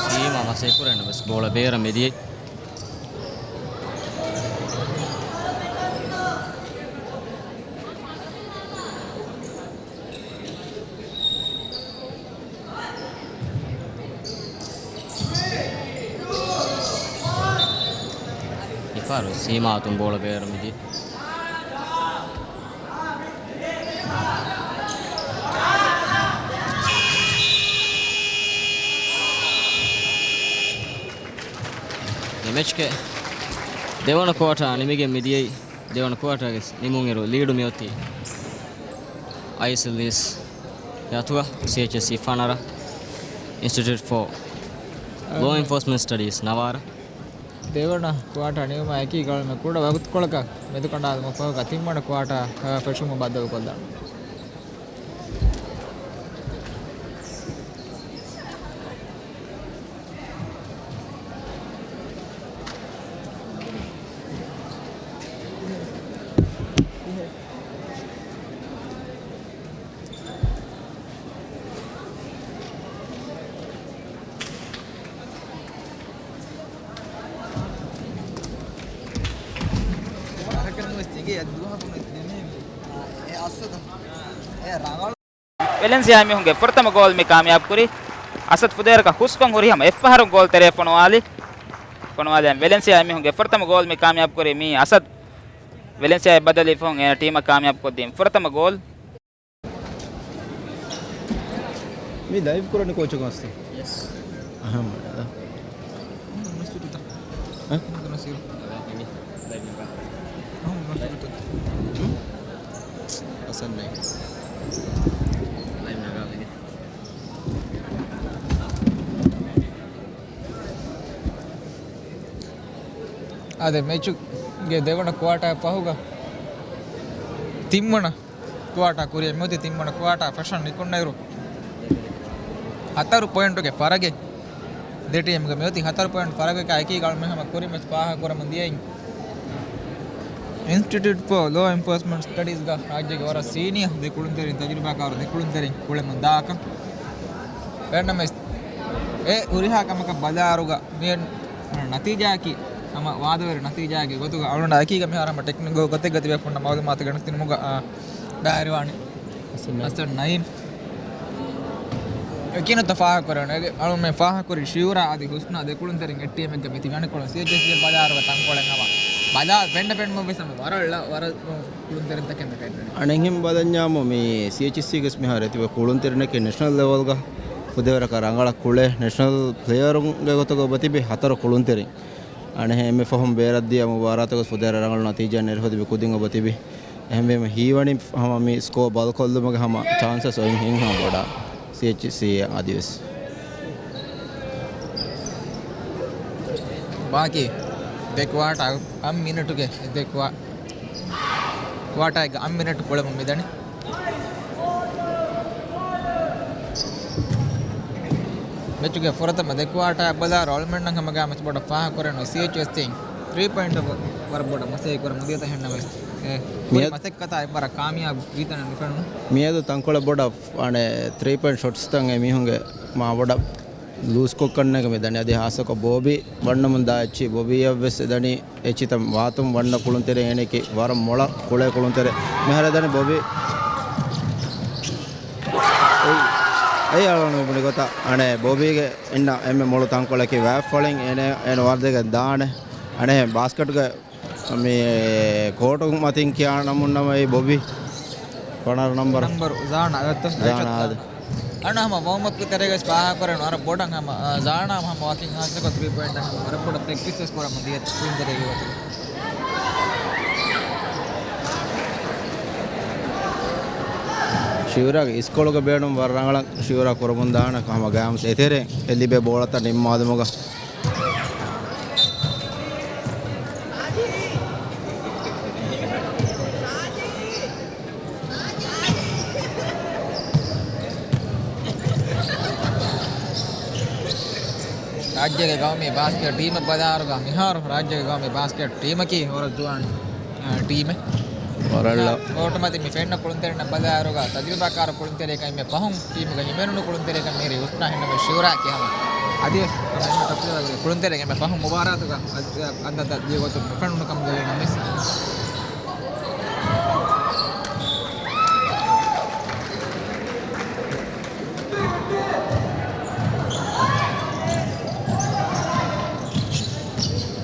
ސީމާ މަސައްކަތް ކުރަން ވެސް ބޯޅަ ބޭރަށް މިދިޔައީ. މިފަހަރު ސީމާ އަތުން ބޯޅަ ބޭރަށް މިދިޔަ. މި މެޗްގެ ދެވަނަ ކުއާޓާ ނިމިގެން މިދިޔައީ. ދެވަނަ ކުއާޓާގެ ނިމުންއިރު ލީޑު މިއޮތީ އައިއެސްއެލްވީސް އަތުގަ. ސީއެޗްއެސްސީ ފަނަރަ، އިންސްޓިޓިއުޓް ފޯ ލޯ އެންފޯސްމަންޓް ސްޓަޑީސް ނަވާރަ. ދެވަނަ ކުއާޓާ ނިމުމާ އެކީ ގަޅުމެ ކުޑަ ވަގުތުކޮޅަކަށް މެދުކަނޑާލުމަށް ފަހުގަ ތިންވަނަ ކުއާޓާ ފެށުމަށް ބައްދަލުކޮށްލާނެ. ވެލެންސިއާ މީހުންގެ ފުރަތަމަ ގޯލް މި ކާމިޔާބު ކުރީ. އަސަދް ފުދޭވަރަކަށް ހުސްކޮށް ހުރިހަމަ އެއްފަހަރު ގޯލް ތެރޭ ފޮނުވާލި. ފޮނުވާލި ވެލެންސިއާ މީހުންގެ ފުރަތަމަ ގޯލް މި ކާމިޔާބު ކުރީ މީ އަސަދް. ވެލެންސިއާ ބަދަލުވި ފަހުން އޭނަ ޓީމަށް ކާމިޔާބު ކޮށްދިން ފުރަތަމަ ގޯލް. މި ލައިވް ކުރަނީ ކޯޗު ކޮންސްތި؟ އަހަން މަޑަލަ. އަ؟ ހުން؟ އަސަން ނައި. އާދެ، މެޗުގެ ދެވަނަ ކުއާޓާ ފަހުގަ ތިންވަނަ ކުއާޓާ ކުރިއަށް މިއޮތީ. ތިންވަނަ ކުއާޓާ ފަށަން ނިކުންނައިރު ހަތަރު ޕޮއިންޓުގެ ފަރަގެއް ދެ ޓީމްގެ މިއޮތީ. ހަތަރު ޕޮއިންޓް ފަރަގަކާ އެކީ ގަޅުމެ ހަމަ ކުރި މެޗް ފާހަގަކުރަމުން ދިޔައިން. އިންސްޓިޓިއުޓް ފޯ ލޯ އެންފޯސްމަންޓް ސްޓަޑީޒްގަ ރާއްޖޭގެ ވަރަށް ސީނިއާ ދެ ކުޅުންތެރިން، ތަޖުރިބާކާރު ދެ ކުޅުންތެރިން ކުޅެމުން ދާކަން. ވެންނަމެސް އެ ހުރިހާ ކަމަކަށް ބަލާއިރުގަ މި ނަތީޖާއަކީ ހަމަ ވާދަވެރި ނަތީޖާއެއްގެ ގޮތުގަ އަޅުގަނޑަށް އެކީގަ މިހާރު ހަމަ ޓެކްނިކަލް ގޮތެއްގަ ތިބޭފުޅުންނަށް މައުލޫމާތު ގެނެސްދިނުމުގަ، އާ، ބައިވެރިވާނީ. އަސަން ނައީމް. އަސަން ނައީމް. އެކިނުތަ ފާހަގަކުރެވެން. އަޅުމެން ފާހަގަކުރި ޝިއުރާ އަދި ހުސްނާ ދެ ކުޅުންތެރިން އެއް ޓީމެއްގަ މި ތިބި. އަނެއްކޮޅުން ސީއެޗްއެސްސީ ބަލާއިރުގަ ތަންކޮޅެއް ހަމަ ބަލާ ފެންނަ ފެންނަމުން ވެސް ހަމަ ވަރަށް ވަރަށް ކުޅުންތެރިންތަކެއް މި ފެންނަނީ. އަނެއްހެން ބަލަންޏާމު މި ސީއެޗްއެސްސީގަސް މިހާރު ތިބެ ކުޅުންތެރިންނަކީ ނެޝަނަލް ލެވަލްގަ ފުދޭވަރަކަށް ރަނގަޅަށް ކުޅޭ ނެޝަނަލް ޕްލޭޔަރުންގެ ގޮތުގަ އޮބަ ތިބި ހަތަރު ކުޅުންތެރިން. އަނެއްހެން އެންމެ ފަހުން ބޭރަށްދިޔަ މުބާރާތުގަސް ފުދޭވަރަށް ރަނގަޅު ނަތީޖާ ނެރެފަ ތިބި ކުދިން އޮބަ ތިބި. އެހެންވީމަ ހީވަނީ ހަމަ މި ސްކޯ ބަލަކޮށްލުމުގެ ހަމަ ޗާންސަސް އޮތް ހިން ހަމަ ބޮޑާ ސީއެޗްސީއަށް އަދިވެސް. ބާކީ ދެ ކުއާޓާ އަށް މިނެޓުގެ ދެ ކުއާ-، ކުއާޓާގެ އަށް މިނެޓު ކުޅެމުން މިދަނީ. މެޗުގެ ފުރަތަމަ ދެ ކުއާޓާ އެއްބަލާ ރޯލްމެންނަށް ހަމަގާ މެޗް ބޮޑަށް ފާހަގަކުރެން ސީއެޗްއެސް ޓީމް ތްރީ ޕޮއިންޓަށް ވަރަށް ބޮޑަށް މަސައްކަތް ކުރަމުން ދިޔަތަ ހެންނަމެސް އެ މިއަދު މަސައްކަތާ އެއްވަރަށް ކާމިޔާބު ވީތަނެއް ނުފެނުނު. މިއަދު ތަންކޮޅެއް ބޮޑަށް އަނެއް ތްރީ ޕޮއިންޓް ޝޮޓްސްތައް އެ މީހުންގެ މާ ބޮޑަށް ލޫސްކޮށް ކަންނޭނގެ މި ދަނީ. އަދި ހާއްސަކޮށް ބޯބީ ވަންނަމުން ދާ އެއްޗި ބޯބީއަށް ވެސް އެ ދަނީ އެއްޗިތައް ވާތުން ވަންނަ ކުޅުންތެރި އޭނެކި ވަރަށް މޮޅަ ކުޅޭ ކުޅުންތެރި. މިހާރު ދަނީ ބޮބީ. އެއީ، އެއީ އަޅުގަނޑު މި ބުނި ގޮތަށް އަނެއް ބޮބީގެ އިންނަ އެންމެ މޮޅު ތަންކޮޅަކީ ވާފަޅިން އޭނެ، އޭނަ ވަރުދެގެން ދާނެ. އަނެއް ބާސްކެޓްގެ މި ކޯޓު މަތިން ކިޔާ ނަމުން ނަމަ އެއީ ބޮބީ. ކޯނަރ ނަމްބަރު. ނަމްބަރު ޒާނާ އެއްތަ؟ ޒާނާ އާދެ. އަންނަ ހަމަ ވޯމްއަޕްގެ ތެރޭގަ ވެސް ފާހަގަކުރެން ވަރަށް ބޮޑަށް ހަމަ، އާ، ޒާނާ ހަމަ ވަކިން ހާއްސަކޮށް ތްރީ ޕޮއިންޓަށް ހަމަ ވަރަށް ބޮޑަށް ޕްރެކްޓިސް ވެސް ކުރަމުން ދިޔަ ކުޅުންތެރި ހިވަތު. ޝިއުރާގެ އިސްކޮޅުގެ ބޭނުން ވަރަށް ރަނގަޅަށް ޝިއުރާ ކުރަމުން ދާނެ ހަމަ ގާމްސް އެތެރެ އެ ލިބޭ ބޯޅަތައް ނިންމާލުމުގަ. ރާއްޖޭގެ ގައުމީ ބާސްކެޓް ޓީމަށް ބަލާއިރުގަ މިހާރު ރާއްޖޭގެ ގައުމީ ބާސްކެޓް ޓީމަކީ ވަރަށް ޖުވާން، އާ، ޓީމެއް. ވަރަށް ކޯޓުމަތިން މި ފެންނަ ކުޅުންތެރިންނަށް ބަލާއިރުގަ ތަޖުރިބާކާރު ކުޅުންތެރިއަކަށް އެންމެ ފަހުން ޓީމުގަ ހިމެނުނު ކުޅުންތެރިއަކަށް މިހިރީ ހުސްނާ ހެންނަމަ ޝިއުރާ ކިޔަމަ. އަދިވެސް ކުޅުންތެރިއަކަށް އެންމެ ފަހުން މުބާރާތުގަ އަދި، އަދި، އަދި ދިޔަ ގޮތުން ނުފެނުނު ކަމުގައި ނަމަވެސް.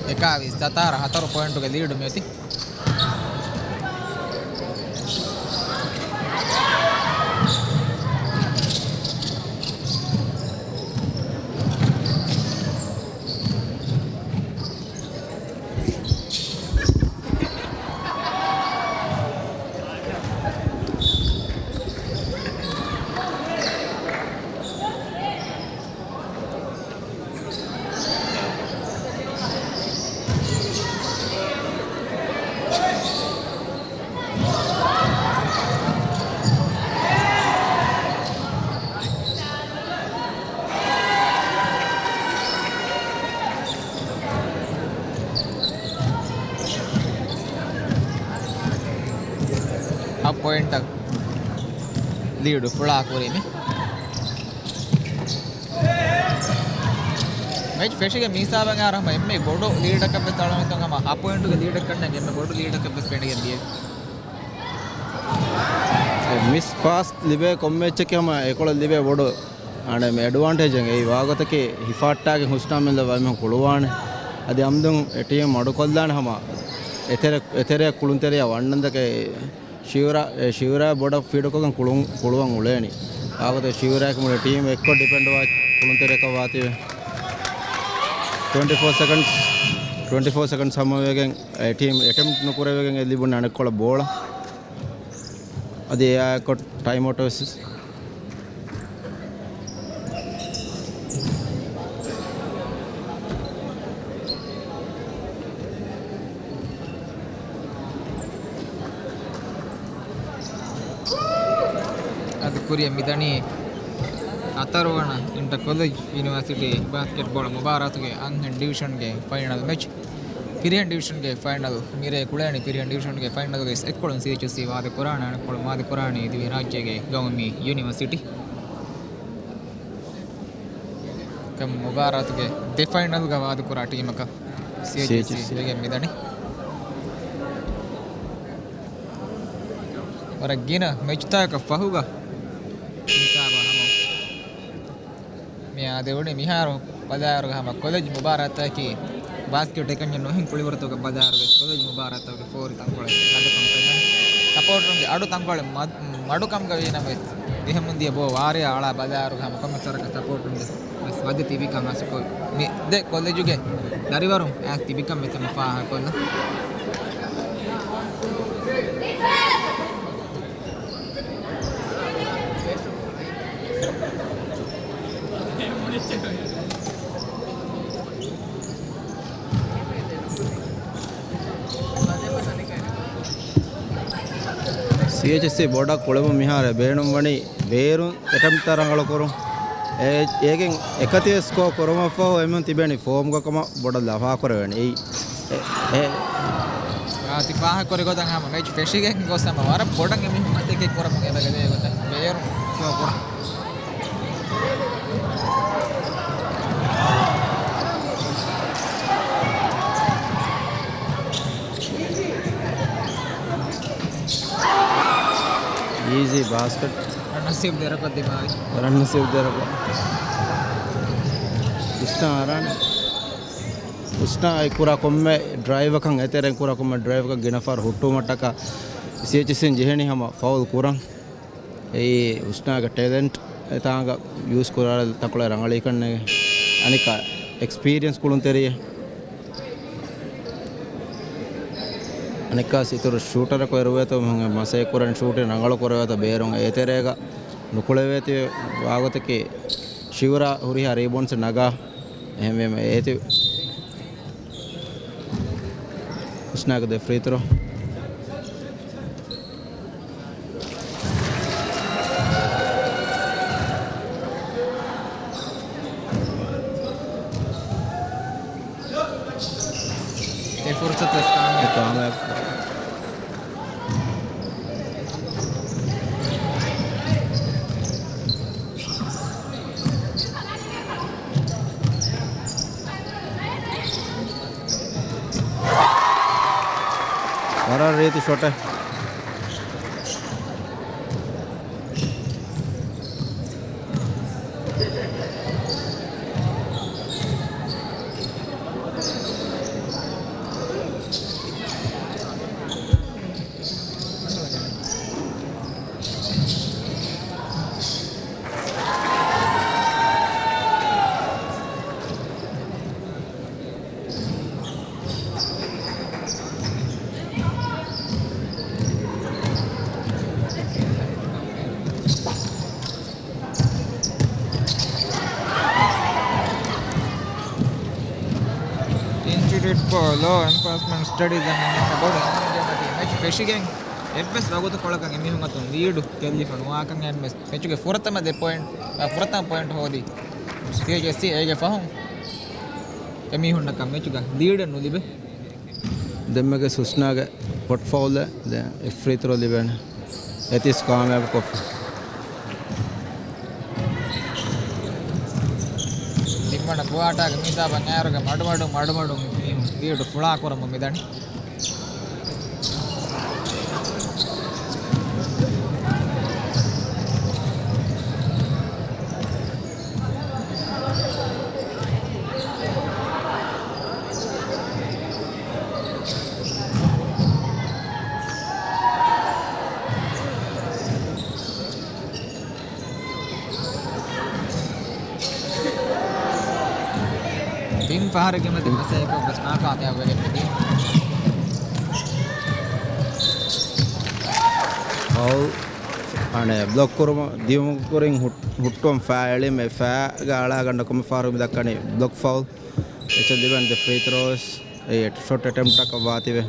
އެކާވީސް ސަތާރަ ހަތަރު ޕޮއިންޓުގެ ލީޑު މިއޮތީ. ހަ ޕޮއިންޓަށް ލީޑު ފުޅާ ކުރީމި. މެޗް ފެށިގެން މި ހިސާބަށް އަރަ ހަމަ އެންމެ ބޮޑު ލީޑަކަށް ވެސް އަޅަމެތުން ހަމަ ހަ ޕޮއިންޓުގެ ލީޑަކަށް ނަގެ އެންމެ ބޮޑު ލީޑަކަށް ވެސް ފެނިގެން ދިޔަ. މިސް ޕާސް ލިބޭ ކޮންމެ އެއްޗެކޭ ހަމަ އެކޮޅަށް ލިބޭ ބޮޑު އަނެއް މި އެޑްވާންޓޭޖެއް އެއީ ވާގޮތަކީ ހިފާއްޓާގެ ހުސްނާމެން ލަވައިމެހު ކުޅުވާނެ. އަދި އަމްދުން އެ ޓީމް މަޑުކޮށްލާނެ ހަމަ އެތެރެ، އެތެރެ ކުޅުންތެރިޔާ ވަންނަންދަކެ ޝިއުރާ، އެ ޝިއުރާ ބޮޑަށް ފީޑުކޮށްގެން ކުޅުން، ކުޅުވަން އުޅޭނީ. ވާގޮތަކީ ޝިއުރާއަކީ މުޅި ޓީމް އެއްކޮށް ޑިޕެންޑް ވާ ކުޅުންތެރިޔަކަށް ވާތީވެ. ޓްވެންޓީ ފޯ ސެކަންޑްސް، ޓްވެންޓީ ފޯ ސެކަންޑްސް ހަމަވެގެން އެ ޓީމް އެޓެމްޕް ނުކުރެވިގެން އެ ލިބުން އަނެއްކޮޅަށް ބޯޅަ. އަދި އެއާއެއްކޮށް ޓައިމް އައުޓް ވެސް. އަދި ކުރިއަށް މިދަނީ ހަތަރުވަނަ އިންޓަ ކޮލެޖް ޔުނިވާސިޓީ ބާސްކެޓްބޯޅަ މުބާރާތުގެ އަންހެން ޑިވިޝަންގެ ފައިނަލް މެޗް. ފިރިހެން ޑިވިޝަންގެ ފައިނަލް މިރޭ ކުޅޭނީ. ފިރިހެން ޑިވިޝަންގެ ފައިނަލްގައި އެއްކޮޅުން ސީއެޗްއެސްސީ ވާދަކުރާނެ، އަނެއްކޮޅުން ވާދަކުރާނީ ދިވެހިރާއްޖޭގެ ގައުމީ ޔުނިވަރސިޓީ. މުބާރާތުގެ ދެ ފައިނަލްގަ ވާދަކުރާ ޓީމަކަށް ސީއެޗްއެސްސީ ސީއެޗްއެސްސީ ވެގެން މިދަނީ. ވަރަށް ގިނަ މެޗްތަކަކަށް ފަހުގަ ހިސާބަށް ހަމަ މި އާދެވުނީ. މިހާރު ބަލާއިރުގަ ހަމަ ކޮލެޖް މުބާރާތަކީ ބާސްކެޓް އެކަންޏެއް ނުހިން. ކުޅިވަރުތަކަށް ބަލާއިރުގަ ކޮލެޖް މުބާރާތަކުގެ ފޯރި ތަންކޮޅެއް ގަދަކަން ފެންނަނީ. ސަޕޯޓުންގެ އަޑު ތަންކޮޅެއް މަ-، މަޑުކަމުގަ ވީނަމަވެސް، ދިހަމުން ދިޔަ ބޯ ވާރޭ އަޅާ ބަލާއިރުގަ ހަމަ ކޮންމެ ސަރަކަށް ސަޕޯޓުންގެ ވެސް ވަދެ ތިބިކަން އަސްކޮ މި ދެ ކޮލެޖުގެ ދަރިވަރުން އައިސް ތިބިކަން ވެސް ހަމަ ފާހަގަކޮށްލަން. ސީއެޗްއެސްސީ ބޯޑަށް ކުޅެވުން މިހާރު ބޭނުންވަނީ ބޭރުން އެޓެމްޕްތައް ރަނގަޅު ކުރުން. އޭ، އޭގެން އެކަތިވެސް ސްކޯ ކުރުމަށްފަހު އެމީހުން ތިބޭނީ ފޯމްގަ ކަމަށް ބޮޑަށް ލަފާކުރެވޭނެ. އެއީ، އެ، އެ، އާ، ތި ފާހަގަކުރި ގޮތަށް ހަމަ މެޗް ފެށިގެން ގޮސް ހަމަ ވަރަށް ބޮޑަށް އެމީހުން މަސައްކަތް ކުރަމުން އެބަ ގެދޭ ގޮތަށް ބޭރުން ސްކޯ ކުރަން. އީޒީ ބާސްކެޓް. ރަންނަސީބު ދެރަކޮށް ދިމާވި. ރަންނަސީބު ދެރަކޮށް. ހުސްނާ އަރާނެ. ހުސްނާ އެ ކުރާ ކޮންމެ ޑްރައިވަކަށް، އެތެރެން ކުރާ ކޮންމެ ޑްރައިވަކަށް ގިނަ ފަހަރު ހުއްޓުވުމަށްޓަކާ ސީއެޗްސީން ޖެހެނީ ހަމަ ފައުލް ކުރަން. އެއީ ހުސްނާގެ ޓެލެންޓް އެތާނގަ ޔޫސް ކުރާ ތަންކޮޅެއް ރަނގަޅީ ކަންނޭނގެ. އަނެއްކާ އެކްސްޕީރިއަންސް ކުޅުންތެރިއެއް. އަނެއްކާ އިތުރު ޝޫޓަރަކު އެރުވޭތޯ މިހުން މަސައްކަތް ކުރަން ޝޫޓިން ރަނގަޅު ކުރެވޭތޯ ބޭރުން އޭތެރޭގަ ނުކުޅެވޭތީ ވާގޮތަކީ ޝިވުރާ ހުރިހާ ރީބޯންޑްސް ނަގާ. އެހެންވީމަ އޭތި ހުސްނާގެ ދެ ފްރީ ތްރޯ. އެ ފުރުސަތު ވެސް ކާމިޔާބު. ކާމިޔާބު. ވަރަށް ރީތި ޝޮޓެއް. އިންސްޓިޓިއުޓް ފޯ ލޯ އެންފޯސްމަންޓް ސްޓަޑީޒް އަށް އެންމެ ބޮޑު އެންމެ މެޗު ފެށިގެން އެއްވެސް ވަގުތު ކޮޅަކަށް އެމީހުން އަތުން ލީޑު ގެއްލިފަ ނުވާކަން އެންމެ މެޗުގެ ފުރަތަމަ ދެ ޕޮއިންޓް، އަ، ފުރަތަމަ ޕޮއިންޓް ހޯދި ސީއެޗްސީ އޭގެ ފަހުން އެމީހުންނަކަށް މެޗުގަ ލީޑެއް ނުލިބޭ. ދެންމެގެ ހުސްނާގެ ޕޮޓް ފައުލެއް ދެން އެއް ފްރީ ތްރޯ ލިބޭނެ. އެތިސް ކާމިޔާބު ކޮށްފި. ތިންވަނަ ކުއާޓާގެ މި ހިސާބަށް އައިރުގަ މަޑުމަޑުން މަޑުމަޑުން ލީޑު ފުޅާ ކުރަމުން މިދަނީ. ތިން ފަހަރެއްގެ މަތިން މަސައްކަތް ކޮށް ވެސް ނާކާމިޔާބު ވެގެން މިދިޔަ. ފައުލް އަނެއް ބްލޮކް ކުރުމަށް ދިޔުމުގެ ކުރިން ހުއް-، ހުއްޓުވަން ފައި އެޅީމަ އެ ފައިގަ އަޅާ ގަނޑަކު މި ފަހަރު މި ދައްކަނީ ބްލޮކް ފައުލް. އެއްޗެއް ލިބެން ދެ ފްރީ ތްރޯސް. އެ ޝޮޓް އެޓެމްޕްޓަކަށް ވާތިވެ.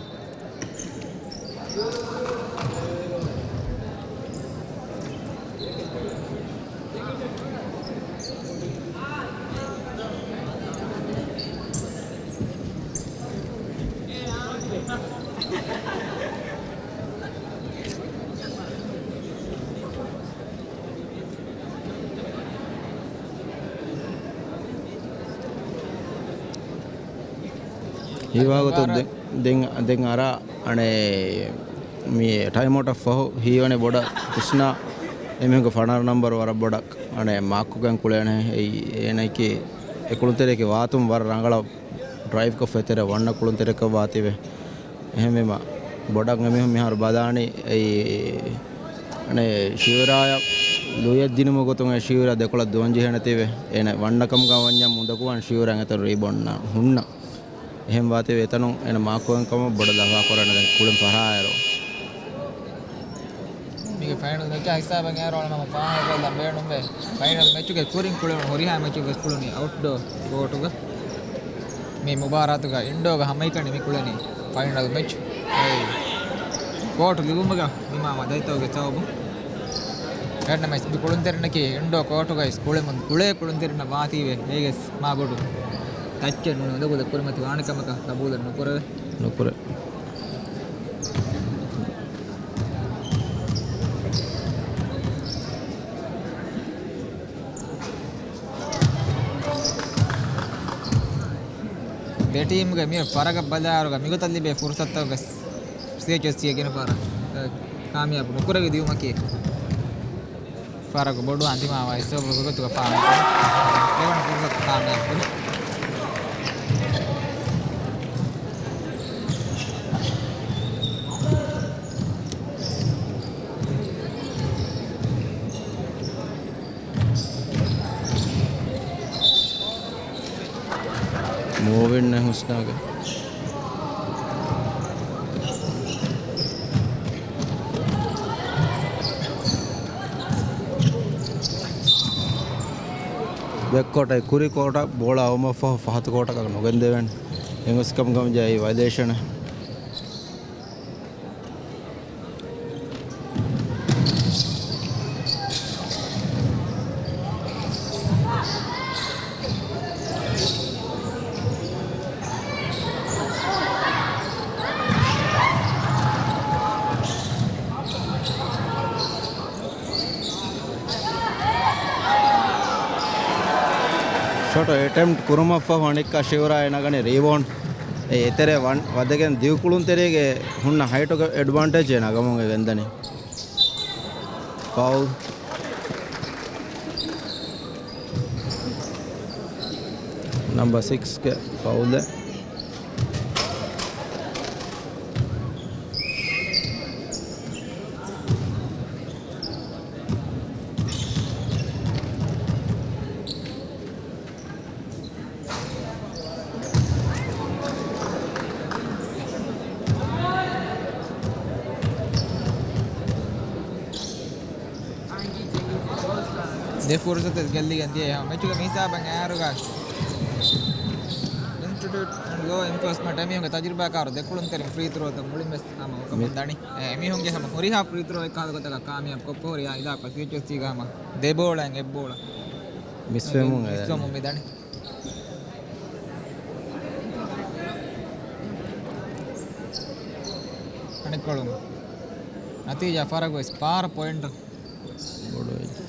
ހީވާގޮތުން ދެން، ދެން، ދެން އަރާ އަނެއް މި ޓައިމްއައުޓަށް ފަހު ހީވަނީ ބޮޑަށް ހުސްނާ އެމީހުންގެ ފަނަރަ ނަންބަރު ވަރަށް ބޮޑަށް އަނެއް މާކްކޮށްގެން ކުޅޭނެ. އެއީ އޭނައަކީ އެކުޅުންތެރިޔަކީ ވާތުން ވަރަށް ރަނގަޅަށް ޑްރައިވްކޮށްފަ އެތެރެ ވަންނަ ކުޅުންތެރިޔަކަށް ވާތީވެ. އެހެންވީމަ ބޮޑަށް އެމީހުން މިހާރު ބަލާނީ އެއީ އަނެއް ޝިވިރާޔަށް ލުޔެއް ދިނުމުގެ ގޮތުން އެ ޝިވިރާ ދެކޮޅަށް ދުވަން ޖެހޭނެތީވެ. އޭނަ ވަންނަ ކަމުގަ ވަންޏާ މުދަކު ވާން ޝިވިރާ އެތަނުން ރީބައުންޑް ހުންނަ. އެހެން ވާތީވެ އެތަނުން އޭނަ މާކްކޮށްގެން ކަމަށް ބޮޑަށް ލަފާ ކުރާނެ ދެން ކުޅެން ފަށާއިރު. މީގެ ފައިނަލް މެޗާ ހިސާބަށް އައިރު އަޅަން ހަމަ ފާހަގަކޮށްލަން ބޭނުންވޭ. ފައިނަލް މެޗުގެ ކުރިން ކުޅެވުނު ހުރިހާ މެޗެއް ވެސް ކުޅުނީ އައުޓްޑޯ ކޯޓުގަ. މި މުބާރާތުގަ އިންޑޯގަ ހަމައެކަނި މި ކުޅެނީ ފައިނަލް މެޗް. އެއީ ކޯޓު ލިބުމުގަ އިމާމާ ދައްތަވުގެ ސަބަބުން. އެހެންނަމަވެސް މި ކުޅުންތެރިންނަކީ އިންޑޯ ކޯޓުގައި ކުޅެމުން ކުޅޭ ކުޅުންތެރިންނަށް ވާތީވެ، އޭގެސް މާބޮޑު ތައްޗެއް ނޫން އުނދަގުލެއް ކުރިމަތި ވާނެ ކަމަކަށް ގަބޫލެއް ނުކުރެވޭ. ނުކުރޭ. ދެ ޓީމުގެ މި ފަރަގަށް ބަލާއިރުގަ މިގޮތަށް ލިބޭ ފުރުސަތުތަކުގެ ސީއެޗްއެސްސީ ގިނަ ފަހަރަށް ކާމިޔާބު ނުކުރެވި ދިއުމަކީ ފަރަގު ބޮޑު އަންތިމާވާ އިސްވަ ގޮތުގަ ފާމަ ދެވަނަ ފުރުސަތު ކާމިޔާބު ކުރި. މޫވިން ހުސްނާގެ. ބެކް ކޯޓަށް ކުރި ކޯޓަށް ބޯޅަ އައުމަށްފަހު ފަހަތު ކޯޓަކަށް ނުގެންދެވޭނެ. އެނގުސް ކަމުގަމު ޖައި ވައިލޭޝަނެއް. ޝޮޓް އެޓެމްޕްޓް ކުރުމަށްފަހު އަނެއްކާ ޝިވްރާ އެ ނަގަނީ ރީބައުންޑް. އެ އެތެރެ ވަން ވަދެގެން ދިގު ކުޅުންތެރިއެއްގެ ހުންނަ ހައިޓުގެ އެޑްވާންޓޭޖެއް ނަގަމުން އެ ގެންދަނީ. ފައުލް. ނަމްބަ ސިކްސްގެ ފައުލެއް. ދެ ފުރުސަތެއް ގެއްލިގެން ދިޔަ އެހާ މެޗުގެ މި ހިސާބަށް އައިއިރުގަ އިންސްޓިޓިއުޓް އެންޑް ލޯ އެންފޯސްމަންޓް އެމީހުންގެ ތަޖުރިބާކާރު ދެ ކުޅުންތެރިން ފްރީ ތްރޯތައް މުޅިން ވެސް ހަމަ އޮކަމުން ދަނީ. އެ، އެމީހުންގެ ހަމަ ހުރިހާ ފްރީ ތްރޯއެއް ކަހަލަ ގޮތަކަށް ކާމިޔާބު ކޮށްފަ ހުރިހާ އިލާކަ ސީއެޗްއެސްސީގަ ހަމަ ދެ ބޯޅައިން އެއް ބޯޅަ މިސްވެމުން މިސްވެމުން މި ދަނީ. އަނެއްކޮޅުން ނަތީޖާ ފަރަގު ވެސް ފަހަރަށް ޕޮއިންޓު ބޮޑު ވެއްޖެ.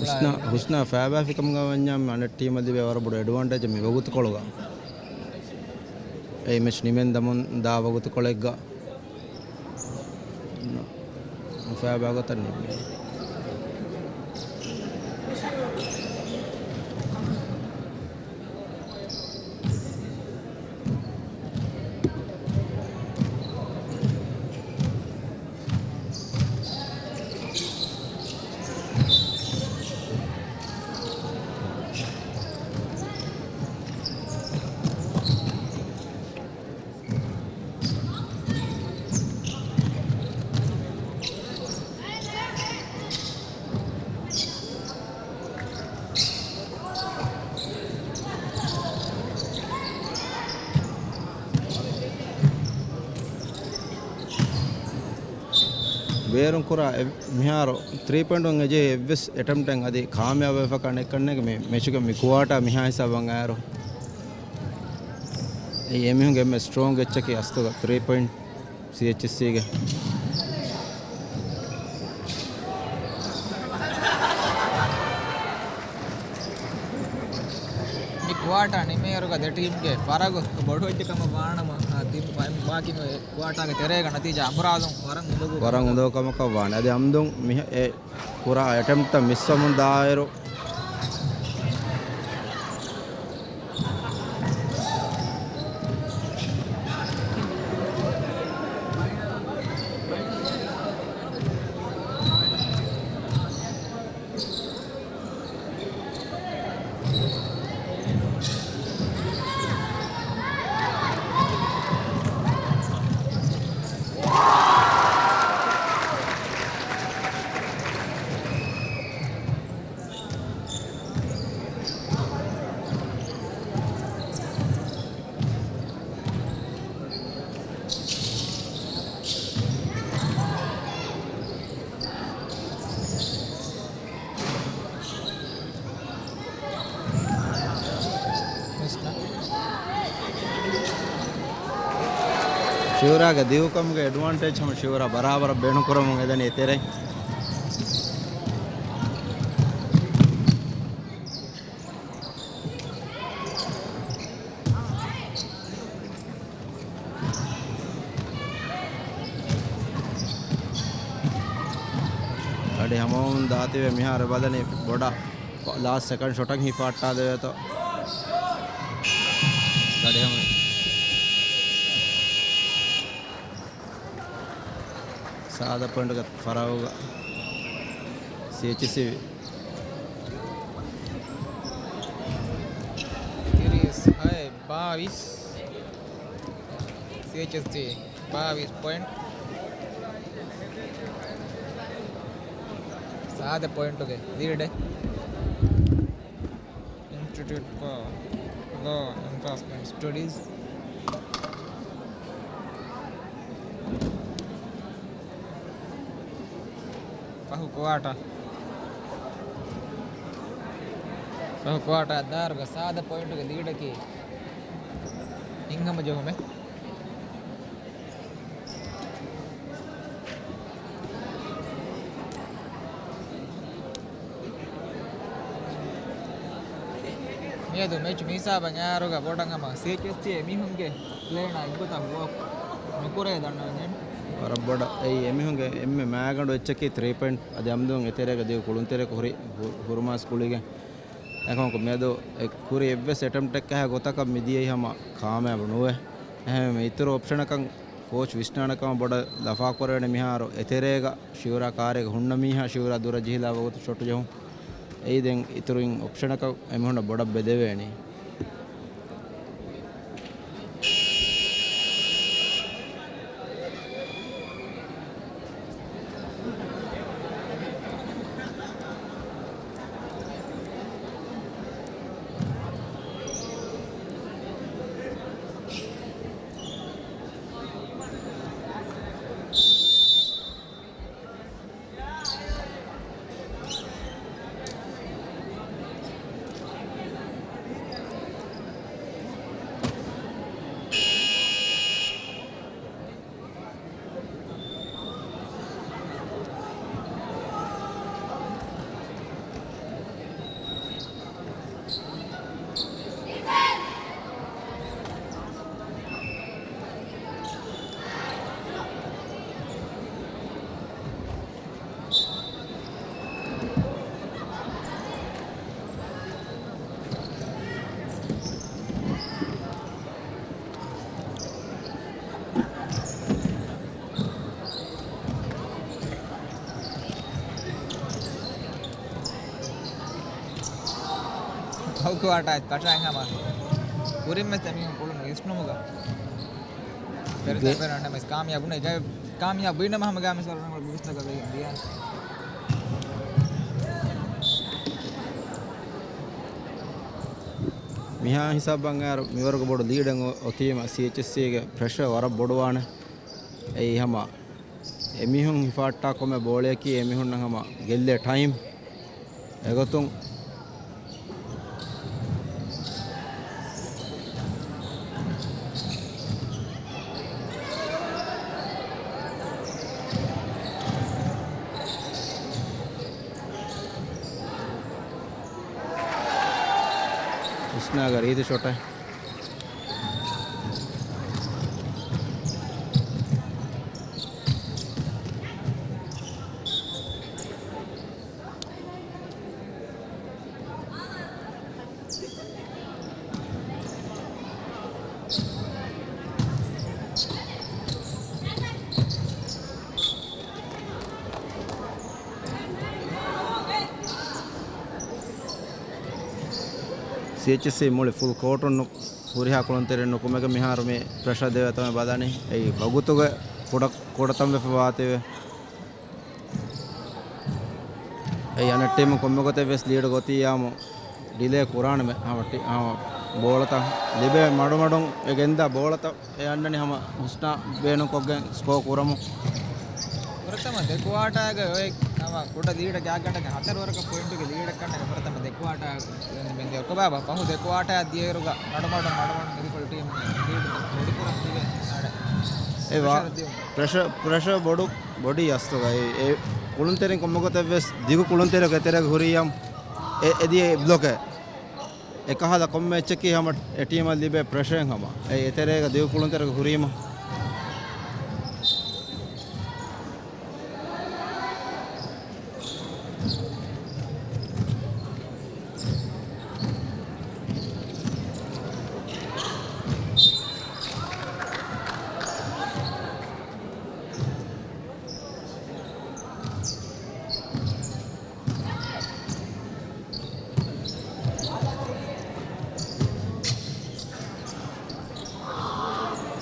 ހުސްނާ، ހުސްނާ ފައިބާފިކަމުގަ ވަންޏާ މި އަނެއް ޓީމަށް ލިބޭ ވަރަށް ބޮޑު އެޑްވާންޓޭޖެއް މި ވަގުތުކޮޅުގަ. އެ މެޗް ނިމެން ދަމުން ދާ ވަގުތުކޮޅެއްގަ. ފައިބާ ގޮތަށް ނިންމީ. ބޭރުން ކުރާ އެ، މިހާރު ތްރީ ޕޮއިންޓުން އެޖެހި އެއްވެސް އެޓެމްޕްޓެއް އަދި ކާމިޔާބުވެފަ ކަނެއްކަންނޭނގެ މި މެޗުގެ މި ކުއާޓާ މިހާ ހިސާބަށް އައިރު. އެ އެމީހުންގެ އެންމެ ސްޓްރޯންގް އެއްޗަކީ އަސްލުގަ ތްރީ ޕޮއިންޓް ސީއެޗްއެސްސީގެ. މި ކުއާޓާ ނިމޭއިރުގަ ދެ ޓީމްގެ ފަރަގު ބޮޑުވެއްޖެ ކަމަށް ވާނަމަ، އާ، ތިން ބާކީ ކުއާޓާގެ ތެރޭގަ ނަތީޖާ އަނބުރާލުން ވަރަށް އުނދަގޫ ވަރަށް ކަމަކަށް އުނދަގޫ ކަމަކަށް ވާނެ. އަދި އަމްދުން މި އެ ކުރާ އެޓެމްޕްޓަށް މިސްވަމުން ދާއިރު، ޝިއުރާގެ ދިއުކަމުގެ އެޑްވާންޓޭޖް ހަމަ ޝިއުރާ ބަރާބަރަށް ބޭނުންކުރަމުން އެދަނީ އެތެރެއިން. ގަޑި ހަމަވަމުން ދާތީވެ މިހާރު ބަލަނީ ބޮޑަށް ލާސްޓް ސެކަންޑް ޝޮޓަށް ހިފާއްޓާދެވޭތޯ. ގަޑި ހަމަ ސާދަ ޕޮއިންޓުގެ ފަރާގުގަ ސީއެޗްސީ. ތިރީސް ހައެއް ބާވީސް. ސީއެޗްއެސް ޖީ ބާވީސް ޕޮއިންޓް. ސާދަ ޕޮއިންޓުގެ ލީޑެއް. Institute for Law Enforcement Studies. ފަހު ކުއާޓާ. ފަހު ކުއާޓާ ދާއިރުގަ ސާދަ ޕޮއިންޓުގެ ލީޑަކީ ހިނގަމަ ޖެހުމެއް. މިއަދު މެޗް މިހިސާބަށް އައިއިރުގަ ބޮޑަށް ހަމަ ސީއެޗްއެސް ޖީ އެމީހުންގެ ޕްލޭނާ އެއްގޮތަށް ވޯކް ނުކުރޭ ދަންނަވަންޏެއް. ވަރަށް ބޮޑަށް އެއީ އެމީހުންގެ އެންމެ މާގަނޑު އެއްޗަކީ ތްރީ ޕޮއިންޓް އަދި އަމްދުން އެތެރޭގަ ދިގު ކުޅުންތެރެއަކު ހުރި ހު-، ހުރުމާސް ގުޅިގެން. އެކަމަކު މިއަދު އެ ކުރި އެއްވެސް އެޓެމްޕްޓެއްކަހާ ގޮތަކަށް މިދިޔައީ ހަމަ ކާމިޔާބު ނުވޭ. އެހެންވެ އިތުރު އޮޕްޝަނަކަށް ކޯޗް ވިސްނާނެ ކަމަށް ބޮޑަށް ލަފާކުރެވޭނެ މިހާރު އެތެރޭގަ ޝިއުރާ ކާރޭގަ ހުންނަ މީހާ ޝިއުރާ ދުރަށް ޖެހިލާ ވަގުތު ޝޮޓު ޖެހުން. އެއީ ދެން އިތުރު އޮޕްޝަނަކަށް އެމީހުންނަށް ބޮޑަށް ބެދެވޭނީ. ހައުކު ވާޓާ ކަށައިން ހަމަ ކުރިން ވެސް އެމީހުން ކުޅުނު ވިސްނުމުގަ ފެރިތަ ގެ- ފެރަންނަ މެސް ކާމިޔާބު ނެގެ ކާމިޔާބު ވީނަމަ ހަމަ ގާމިސް ވަރަށް ރަނގަޅު ބިޒްނަސް ވެގެން ދިޔަ. މިހާ ހިސާބަށް އައިރު މިވަރުގެ ބޮޑު ލީޑެއް އޮ-، އޮތީމަ ސީއެޗްއެސްސީގެ ޕްރެޝަރ ވަރަށް ބޮޑުވާނެ. އެއީ ހަމަ އެމީހުން ހިފާއްޓާ ކޮންމެ ބޯޅަޔަކީ އެމީހުންނަށް ހަމަ ގެއްލޭ ޓައިމް. އެގޮތުން ހުސްނާގެ ރީތި ޝޮޓެއް. ސީއެޗްއެސްސީ މުޅި ފުލް ކޯޓުން ނު-، ހުރިހާ ކުޅުންތެރިން ނުކުމެގެން މިހާރު މި ޕްރެޝަރ ދެވޭ ތަމަ ބަލަނީ. އެއީ ވަގުތުގެ ކުޑަ، ކުޑަތަން ވެފަ ވާތީވެ. އެއީ އަނެއް ޓީމު ކޮންމެ ގޮތެއް ވެސް ލީޑް ގޮތީ ޔާމު ޑިލޭ ކުރާނެ މެ-، ހަމަ ޓީ-، ހަމަ ބޯޅަތައް ލިބޭ މަޑުމަޑުން އެ ގެންދާ ބޯޅަތައް އެ އަންނަނީ ހަމަ ހުސްނާ ބޭނުންކޮށްގެން ސްކޯ ކުރަމުން. ފުރަތަމަ ދެ ކުއާޓާގަ އޮތް ހަމަ ކުޑަ ލީޑެއް ގާތްގަނޑަކަށް ހަތަރު ވަރަކަށް ޕޮއިންޓުގެ ލީޑެއް ކަންނޭނގެ ފުރަތަމަ ދެ ކުއާޓާ މެންދެ އޮކޮބާބާ ފަހު ދެ ކުއާޓާ ދިޔައިރުގަ މަޑުމަޑުން މަޑުމަޑުން މިދިކޮޅު ޓީމުން ލީޑު ބޮޑުކުރަން ދިވެ އަޑެއް. އެ ވާ-، ޕްރެޝަރ ދިޔުން. ޕްރެޝަރ، ޕްރެޝަރ ބޮޑު، ބޮޑީ އަސްތުގައި. އެ ކުޅުންތެރިން ކޮންމެ ގޮތެއް ވެސް ދިގު ކުޅުންތެރިއެއްގެ ތެރޭގަ ހުރިޔަމް އެ، އެ ދިޔަ އެ ބްލޮކެއް. އެކަހަލަ ކޮންމެ އެއްޗަކީ ހަމަ އެ ޓީމަށް ލިބޭ ޕްރެޝަރެއް ހަމަ. އެ، އެ ތެރޭގަ ދިގު ކުޅުންތެރިއެއްގަ ހުރީމަ.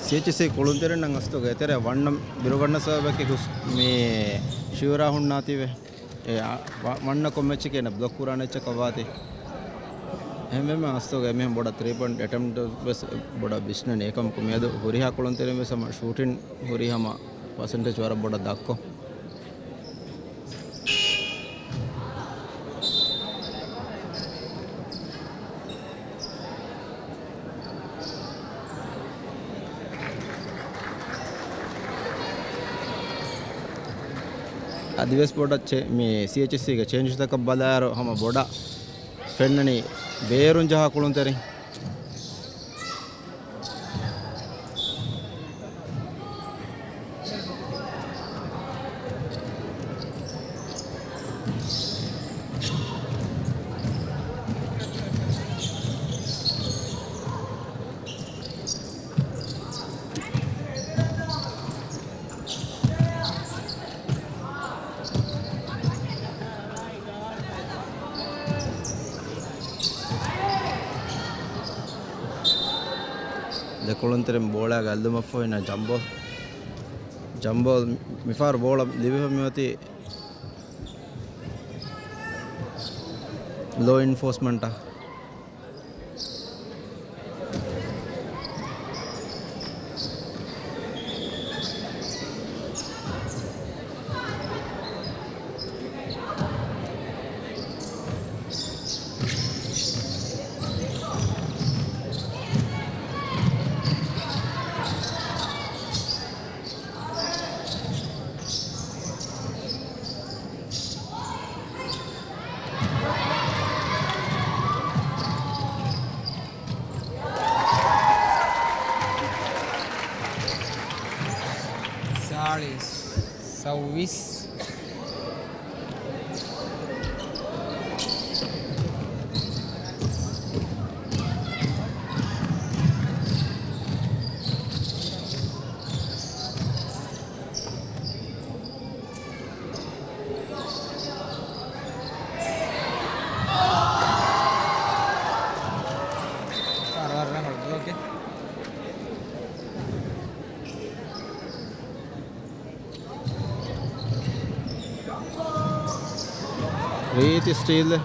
ސީއެޗްސީ ކުޅުންތެރިންނަށް އަސްތުގެ އެތެރެ ވަންނަ ބިރުގަންނަ ސަބަބަކީ ހުސް-، މި ޝިއުރާ ހުންނާތީވެ. އެ އަ-، ވަ-، ވަންނަ ކޮންމެ އެއްޗެކޭ ބްލޮކް ކުރާނެ އެއްޗަކަށް ވާތީ. އެހެންވެމެ އަސްތުގެ އެމީހުން ބޮޑަށް ތްރީ ޕޮއިންޓް އެޓެމްޕްޓް ވެސް ބޮޑަށް ވިސްނަނީ. އެކަމަކު މިއަދު ހުރިހާ ކުޅުންތެރިން ވެސް ހަމަ ޝޫޓިން ހުރީ ހަމަ ޕަސެންޓޭޖް ވަރަށް ބޮޑަށް ދަށްކޮށް. އަދިވެސް ބޮޑަށް ޗެ-، މި ސީއެޗްސީގެ ޗޭންޖްތަކަށް ބަލާއިރު ހަމަ ބޮޑަށް ފެންނަނީ ބޭރުން ޖަހާ ކުޅުންތެރިން. ދެ ކުޅުންތެރިން ބޯޅައިގަ އައްލުމަށްފަހު އިންނަ ޖަމްބޯލް، ޖަމްބޯލް މިފަހަރު ބޯޅަ ލިބިފަ މިއޮތީ ލޯ އިންފޯސްމަންޓަށް. ސާޅީސް ސައުވީސް. ރީތި ސްޓީލް.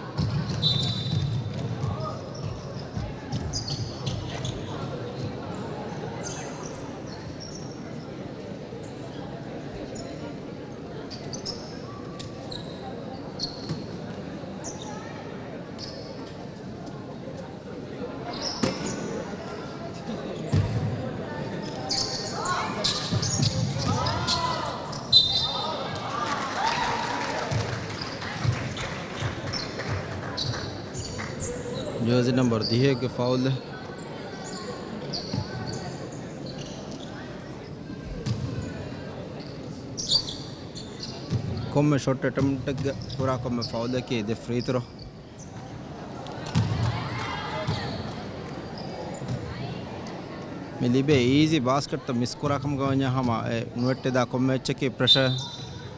ޖާޒީ ނަމްބަރު ދިހައެއްގެ ފައުލް. ކޮންމެ ޝޮޓް އެޓެމްޕްޓެއްގަ ކުރާ ކޮންމެ ފައުލަކީ ދެ ފްރީ ތްރޯ. މި ލިބޭ އީޒީ ބާސްކެޓްތައް މިސް ކުރާ ކަމުގަ ވަންޏާ ހަމަ އެ ނުވެއްޓެދާ ކޮންމެ އެއްޗަކީ ޕްރެޝަރ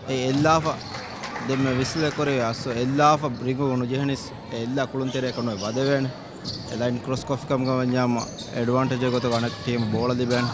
އެ އެއްލާފަ. ދެންމެ ވިސްލެ ކުރެވޭ އަސް އެއްލާފަ ރިނގު ނުޖެހެނީސް އެ އެއްލާ ކުޅުންތެރެއަކަށް ނުވެ ވަދެވޭނެ. އެ ލައިން ކްރޮސް ކޮށްފި ކަމުގަ ވަންޏާ ހަމަ އެޑްވާންޓޭޖެއް ގޮތަށް އަނެއް ޓީމް ބޯޅަ ލިބޭނެ.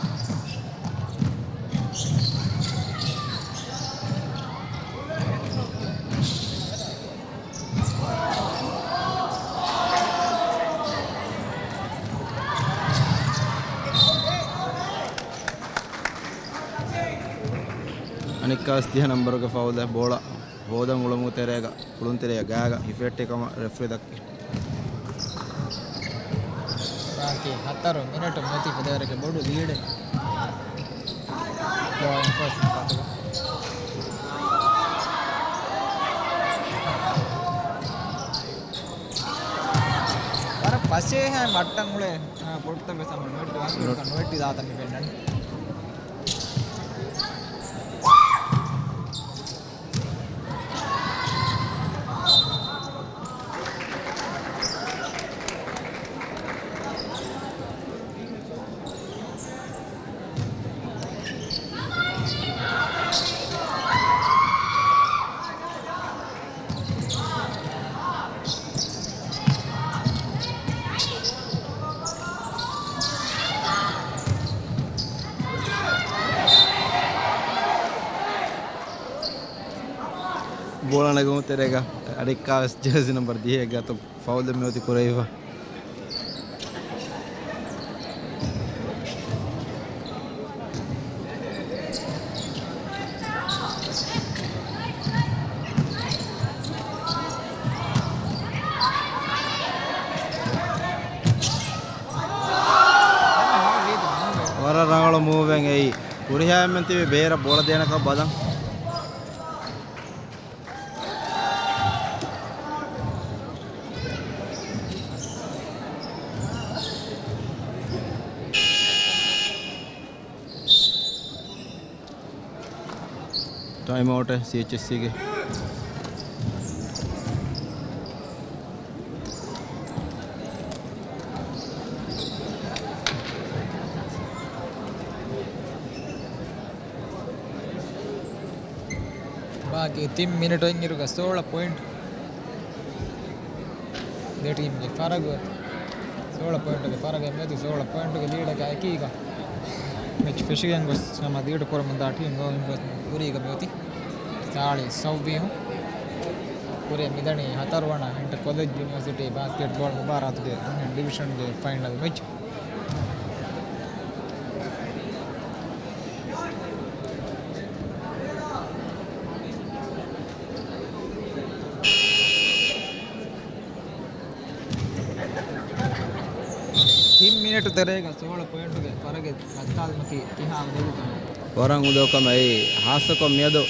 އަނެއްކާވެސް ދިހަ ނަމްބަރުގެ ފައުލެއް ބޯޅަ ހޯދަން އުޅުމުގެ ތެރޭގަ ކުޅުންތެރެއަށް ގާގަ ހިފެހެއްޓި ކަމަށް ރެފްރީ ދައްކައި. ބާކީ ހަތަރު މިނެޓު މިއޮތީ ފަދަވަރެއްގެ ބޮޑު ލީޑެއް. ވަރަށް ފަސޭހައިން ވައްޓަން އުޅޭ، އާ، ބޮޑުތަކެއް ވެސް ހަމަ ނުވެއްޓި، ނުވެއްޓި ދާތަން މި ފެންނަނީ. ބޯޅަ ނެގުމުގެ ތެރޭގަ އަނެއްކާވެސް ޖާޒީ ނަމްބަރު ދިހައެއްގެ އަތުން ފައުލެއް މިއޮތީ ކުރެވިފަ. ވަރަށް ރަނގަޅު މޫވެއް އެއީ. ހުރިހާ އެންމެން ތިބި ބޭރަށް ބޯޅަ ދޭނެކަން ބަލަން. ޓައިމް އައުޓެއް ސީއެޗްއެސްސީގެ. ބާކީ ތިން މިނެޓު އިންއިރުގަ ސޯޅަ ޕޮއިންޓް. ދެ ޓީމްގެ ފަރަގު ސޯޅަ ޕޮއިންޓުގެ ފަރަގެއް މިއޮތީ. ސޯޅަ ޕޮއިންޓުގެ ލީޑަކާ އެކީގަ މެޗް ފެށިގެން ގޮސް ހަމަ ލީޑު ކުރަމުންދާ ޓީމް ގޯ އިންވެސްޓްމަންޓް ކުރީގަ މިއޮތީ. ސާޅީސް ސައުދީހުން. ކުރިއަށް މިދަނީ ހަތަރުވަނަ އިންޓަ ކޮލެޖް ޔުނިވަރސިޓީ ބާސްކެޓްބޯޅަ މުބާރާތުގެ އަންހެން ޑިވިޝަންގެ ފައިނަލް މެޗް. ތިން މިނެޓު ތެރޭގަ ސޯޅަ ޕޮއިންޓުގެ ފަރަގެއް ވައްކާލުމަކީ ކިހާ އުނދަގޫކަމެއް؟ ވަރަށް އުނދަގޫ ކަމެއް. އެއީ ހާއްސަކޮށް މިއަދު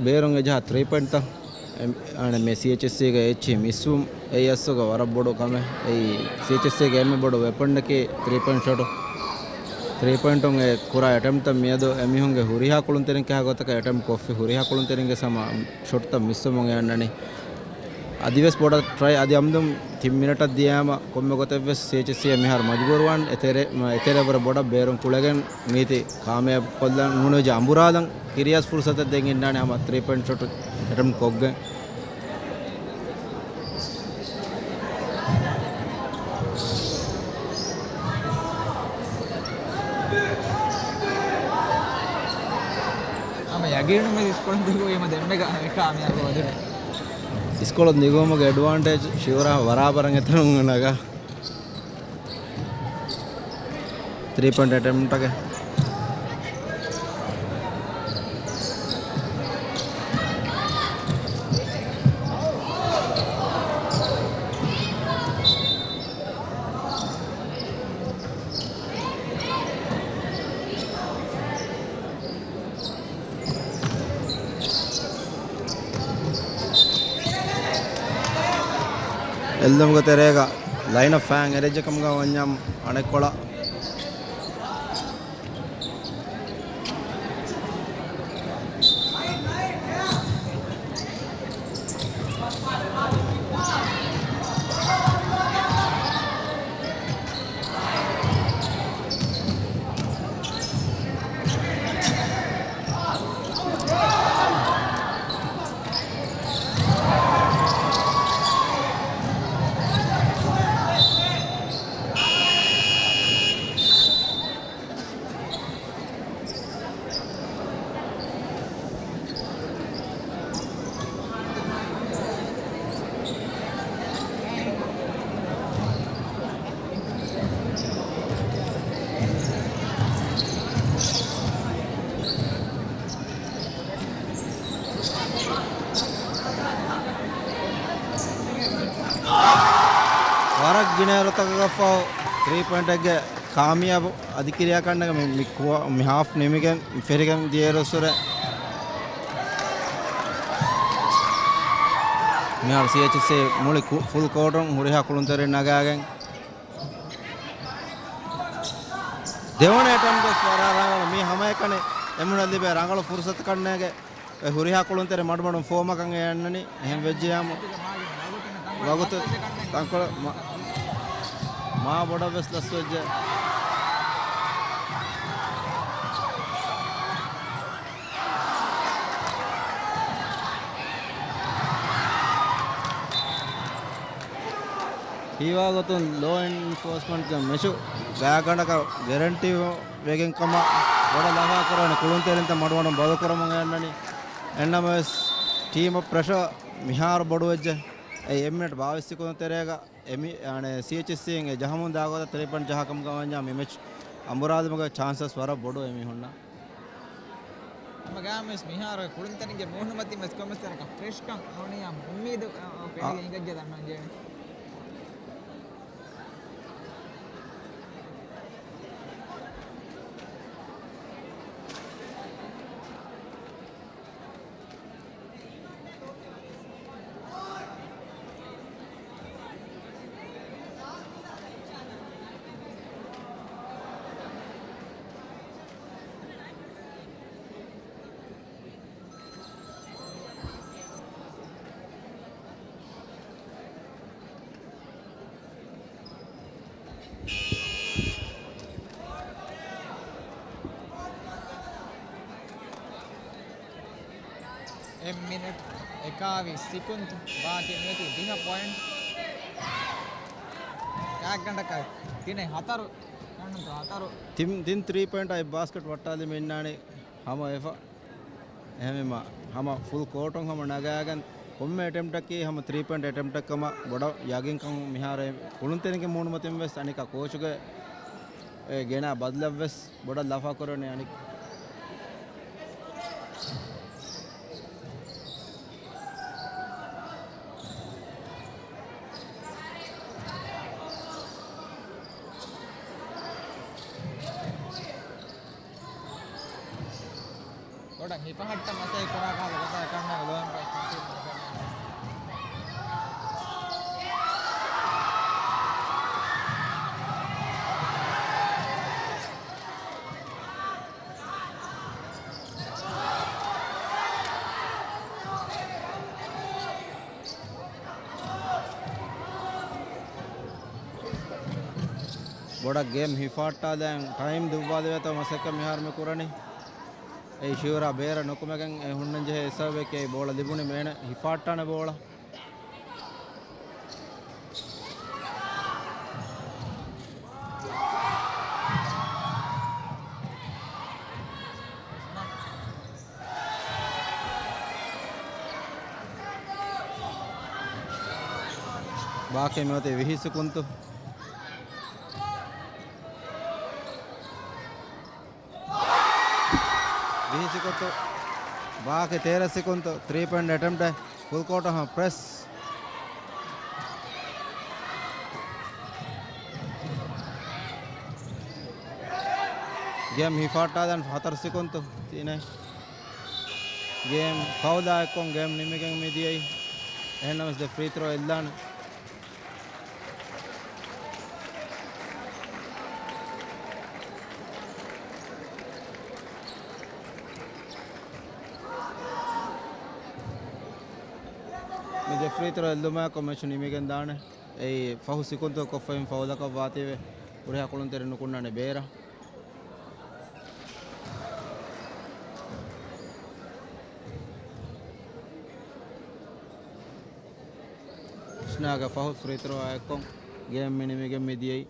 ބޭރުން އެޖަހާ ތްރީ ޕޮއިންޓްތައް އެ-، އަނެއް މި ސީއެޗްއެސްސީގެ އެއްޗިހި މިސްވުން އެއީ އަސްލުގަ ވަރަށް ބޮޑު ކަމެއް. އެއީ ސީއެޗްއެސްސީގެ އެންމެ ބޮޑު ވެޕަންއަކީ ތްރީ ޕޮއިންޓް ޝޮޓު. ތްރީ ޕޮއިންޓުން އެ ކުރާ އެޓެމްޕްތައް މިއަދު އެމީހުންގެ ހުރިހާ ކުޅުންތެރިން ކިހާ ގޮތަކަށް އެޓެމްޕް ކޮށްފި، ހުރިހާ ކުޅުންތެރިންގެ ސަމާ ޝޮޓްތައް މިސްވަމުން އެއަންނަނީ. އަދިވެސް ބޮޑަށް ޓްރައި އަދި އަމްދުން ތިން މިނެޓަށް ދިޔާމަ ކޮންމެ ގޮތެއްވެސް ސީއެޗްއެސްސީ މިހާރު މަޖުބޫރުވާން އެތެރެ-، މަ-، އެތެރެ ވަރަށް ބޮޑަށް ބޭރުން ކުޅެގެން މީތި ކާމިޔާބު ކޮށްލަން ނޫން ވެއްޖެ އަނބުރާލަން ކިރިޔާސް ފުރުސަތެއް ދެން އިންނާނެ ހަމަ ތްރީ ޕޮއިންޓް ޝޮޓް އެޓެމްޕް ކޮށްގެން. ހަމަ ޔަގީނުން ވެސް އިސްކޮޅުން ދިގުވީމަ ދެންމެ ގާ-، ކާމިޔާބު ވަދެނެ. އިސްކޮޅުން ދިގުވުމުގެ އެޑްވާންޓޭޖް ޝިއުރާ ބަރާބަރަށް އެތަނުން ނަގާ. ތްރީ ޕޮއިންޓް އެޓެމްޕްޓަކެއް. އެއްލުމުގެ ތެރޭގަ ލައިނަށް ފައިން އެރިއްޖެ ކަމުގަ ވަންޏާ އަނެއްކޮޅަށް. ވަރަށް ގިނަ އިރުތަކަކަށްފަހު ތްރީ ޕޮއިންޓެއްގެ ކާމިޔާބު އަދިކިރިޔާ ކަންނޭނގެ މި، މި ކުއ-، މި ހާފް ނިމިގެން ފެށިގެން ދިޔައިރުއްސުރެ މިހާރު ސީއެޗްއެސްއީ މުޅި ކު-، ފުލް ކޯޓުން ހުރިހާ ކުޅުންތެރިން ނަގާގެން ދެވަނަ އެޓެމްޕްޓް ވެސް ވަރަށް ރަނގަޅު. މި ހަމައެކަނި އެމީހުންނަށް ލިބޭ ރަނގަޅު ފުރުސަތު ކަންނޭނގެ އެ ހުރިހާ ކުޅުންތެރި މަޑުމަޑުން ފޯމަކަށް އެ އަންނަނީ. އެހެން ވެއްޖިޔާމު ވަގުތު ތަންކޮޅެއް މަ-، މާ ބޮޑަށް ވެސް ލަސްވެއްޖެ. ހީވާގޮތުން ލޯ އެންފޯސްމަންޓްގެ މެޗު ގާތްގަނޑަކަށް ގެރެންޓީ ވެގެން ކަމަށް ބޮޑަށް ލަފާ ކުރާނެ ކުޅުންތެރިންތައް މަޑުމަޑުން ބަދަލު ކުރަމުން އެ އަންނަނީ. އެހެންނަމަވެސް ޓީމަށް ޕްރެޝަރ މިހާރު ބޮޑުވެއްޖެ. އެއީ އެއްމިނެޓް ބާވީސް ސެކުންޑު ތެރޭގަ އެމި-، އަނެ، ސީއެޗްއެސްސީއިން އެ ޖަހަމުން ދާގޮތަށް ތްރީ ޕޮއިންޓް ޖަހާ ކަމުގަ ވަންޏާ މި މެޗް އަނބުރާލުމުގެ ޗާންސަސް ވަރަށް ބޮޑު އެމީހުންނަށް. ހަމަގައިމުވެސް މިހާރު ކުޅުންތެރިންގެ މޫނުމަތިން ވެސް ކޮންމެސް ތަނަކަށް ފްރެޝްކަން ހަމަނިޔާ އުއްމީދު، އަ، އަ، ފެނިގެން އާ. އިނގައްޖެ ދަންނަން ޖެހެނީ. އެއް މިނެޓް އެކާވީސް ސިކުންތު ބާކީ މިއޮތީ ދިހަ ޕޮއިންޓް. ގާތްގަނޑަކަށް ތިނެއް ހަތަރު ކަންނަންތޯ ހަތަރު. ތިން، ތިން ތްރީ ޕޮއިންޓް އައި ބާސްކެޓް ވައްޓާލި މި އިންނާނީ ހަމަ އެފަ. އެހެންވީމަ، ހަމަ ފުލް ކޯޓުން ހަމަ ނަގާގެން ކޮންމެ އެޓެމްޕްޓަކީ ހަމަ ތްރީ ޕޮއިންޓް އެޓެމްޕްޓެއް ކަމަށް ބޮޑަށް ޔަގީންކަން މިހާރު ކުޅުންތެރިންގެ މޫނުމަތިން ވެސް އަނިކާ ކޯޗުގެ އެ ގެނާ ބަދަލަށް ވެސް ބޮޑަށް ލަފާ ކުރަނީ އަނި. ބޮޑަށް ހިފަހައްޓަން މަސައްކަތް ކުރާ ކަހަލަ ގޮތަށް ކަންނޭނގެ ލޯ އެންފޯސްމަންޓް ޓީމުން ފެންނަނީ. ބޮޑަށް ގޭމް ހިފާއްޓާލަން ޓައިމް ދުއްވާލެވޭތޯ މަސައްކަތް މިހާރު މި ކުރަނީ. އެއީ ޝިވަރާ ބޭރަށް ނުކުމެގެން އެ ހުންނަން ޖެހޭ ސަބަބެކޭ ބޯޅަ ލިބުނީމަ އޭނަ ހިފާއްޓާނެ ބޯޅަ. ބާކީ މިއޮތީ ވިހި ސެކުންތު. ވިހި ސެކުންތު. ބާކީ ތޭރަ ސެކުންތު. ތްރީ ޕޮއިންޓް އެޓެމްޕްޓެއް. ފުލް ކޯޓަށް ހަމަ ޕްރެސް. ގޭމް ހިފާއްޓާލަން ހަތަރު ސެކުންތު ތިނެއް. ގޭމް ފައުލާ އެއްކޮށް ގޭމް ނިމިގެން މި ދިޔައީ. އެހެންނަމަވެސް ދެ ފްރީ ތްރޯ އެއްލާނެ. މި ދެ ފްރީ ތްރޯ އެއްލުމާއެކު މެޗު ނިމިގެން ދާނެ. އެއީ ފަހު ސިކުންތު ކޮށްފައި ފައުލަކަށް ވާތީވެ ހުރިހާ ކުޅުންތެރި ނުކުންނާނެ ބޭރަށް. ކްރިޝްނާގެ ފަހު ފްރީ ތްރޯއާ އެއްކޮށް ގޭމް މި ނިމިގެން މި ދިޔައީ.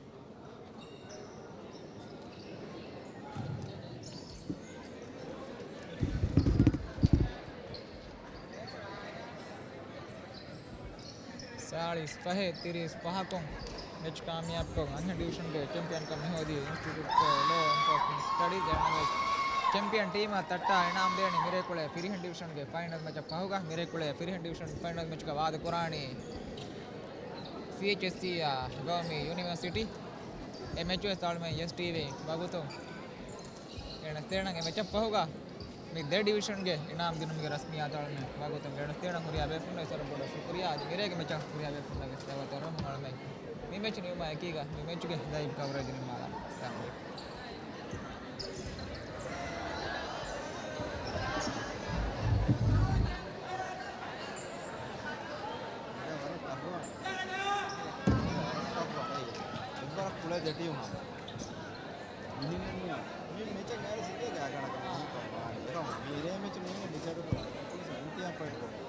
ސާޅީސް ފަހެއް ތިރީސް ފަހަކުން މެޗް ކާމިޔާބުކޮށް، އަންހެން ޑިވިޝަންގެ ޗެމްޕިއަންކަން މިހޯދީ އިންސްޓިޓިއުޓް ފޯ ލޯ އެންފޯސްމަންޓް ސްޓަޑީޒް. އެހެންނަމަވެސް ޗެމްޕިއަން ޓީމަށް ތައްޓާ އިނާމް ދޭނީ މިރޭ ކުޅޭ ފިރިހެން ޑިވިޝަންގެ ފައިނަލް މެޗަށް ފަހުގަ. މިރޭ ކުޅޭ ފިރިހެން ޑިވިޝަން ފައިނަލް މެޗުގަ ވާދަ ކުރާނީ ސީއެޗްއެސްސީއާ ގައުމީ ޔުނިވަރސިޓީ. އެ މެޗު ވެސް އަޅުމެން އެސްޓީވީ ވަގުތު ގެނެސްދޭނަން. އެ މެޗަށް ފަހުގަ މި ދެ ޑިވިޝަންގެ އިނާމް ދިނުމުގެ ރަސްމިއްޔާތު އަޅުމެން ވަގުތު ގެނެސްދޭނަން. ހުރިހާ ބޭފުޅުންނަށް ވެސް ވަރަށް ބޮޑަށް ޝުކުރިއްޔާ. އަދި މިރޭގެ މެޗަށް ހުރިހާ ބޭފުޅުންނަށް ވެސް ދައުވަތު އަރުވަމުން އަޅުމެން މި މެޗު ނިމުމާ އެކީގަ މި މެޗުގެ ލައިވް ކަވަރޭޖް ނިންމާލަން. އެއްވަރަށް ކުޅޭ ދެ ޓީމު. މި މެޗަށް އައިސް އިތޭގެ އަގަނޑަކަށް މީރޭ މެޗު މީނަ ޑިސައިޑް ކުރާ. އިންތިހާ ފައިޓް ކޮށް.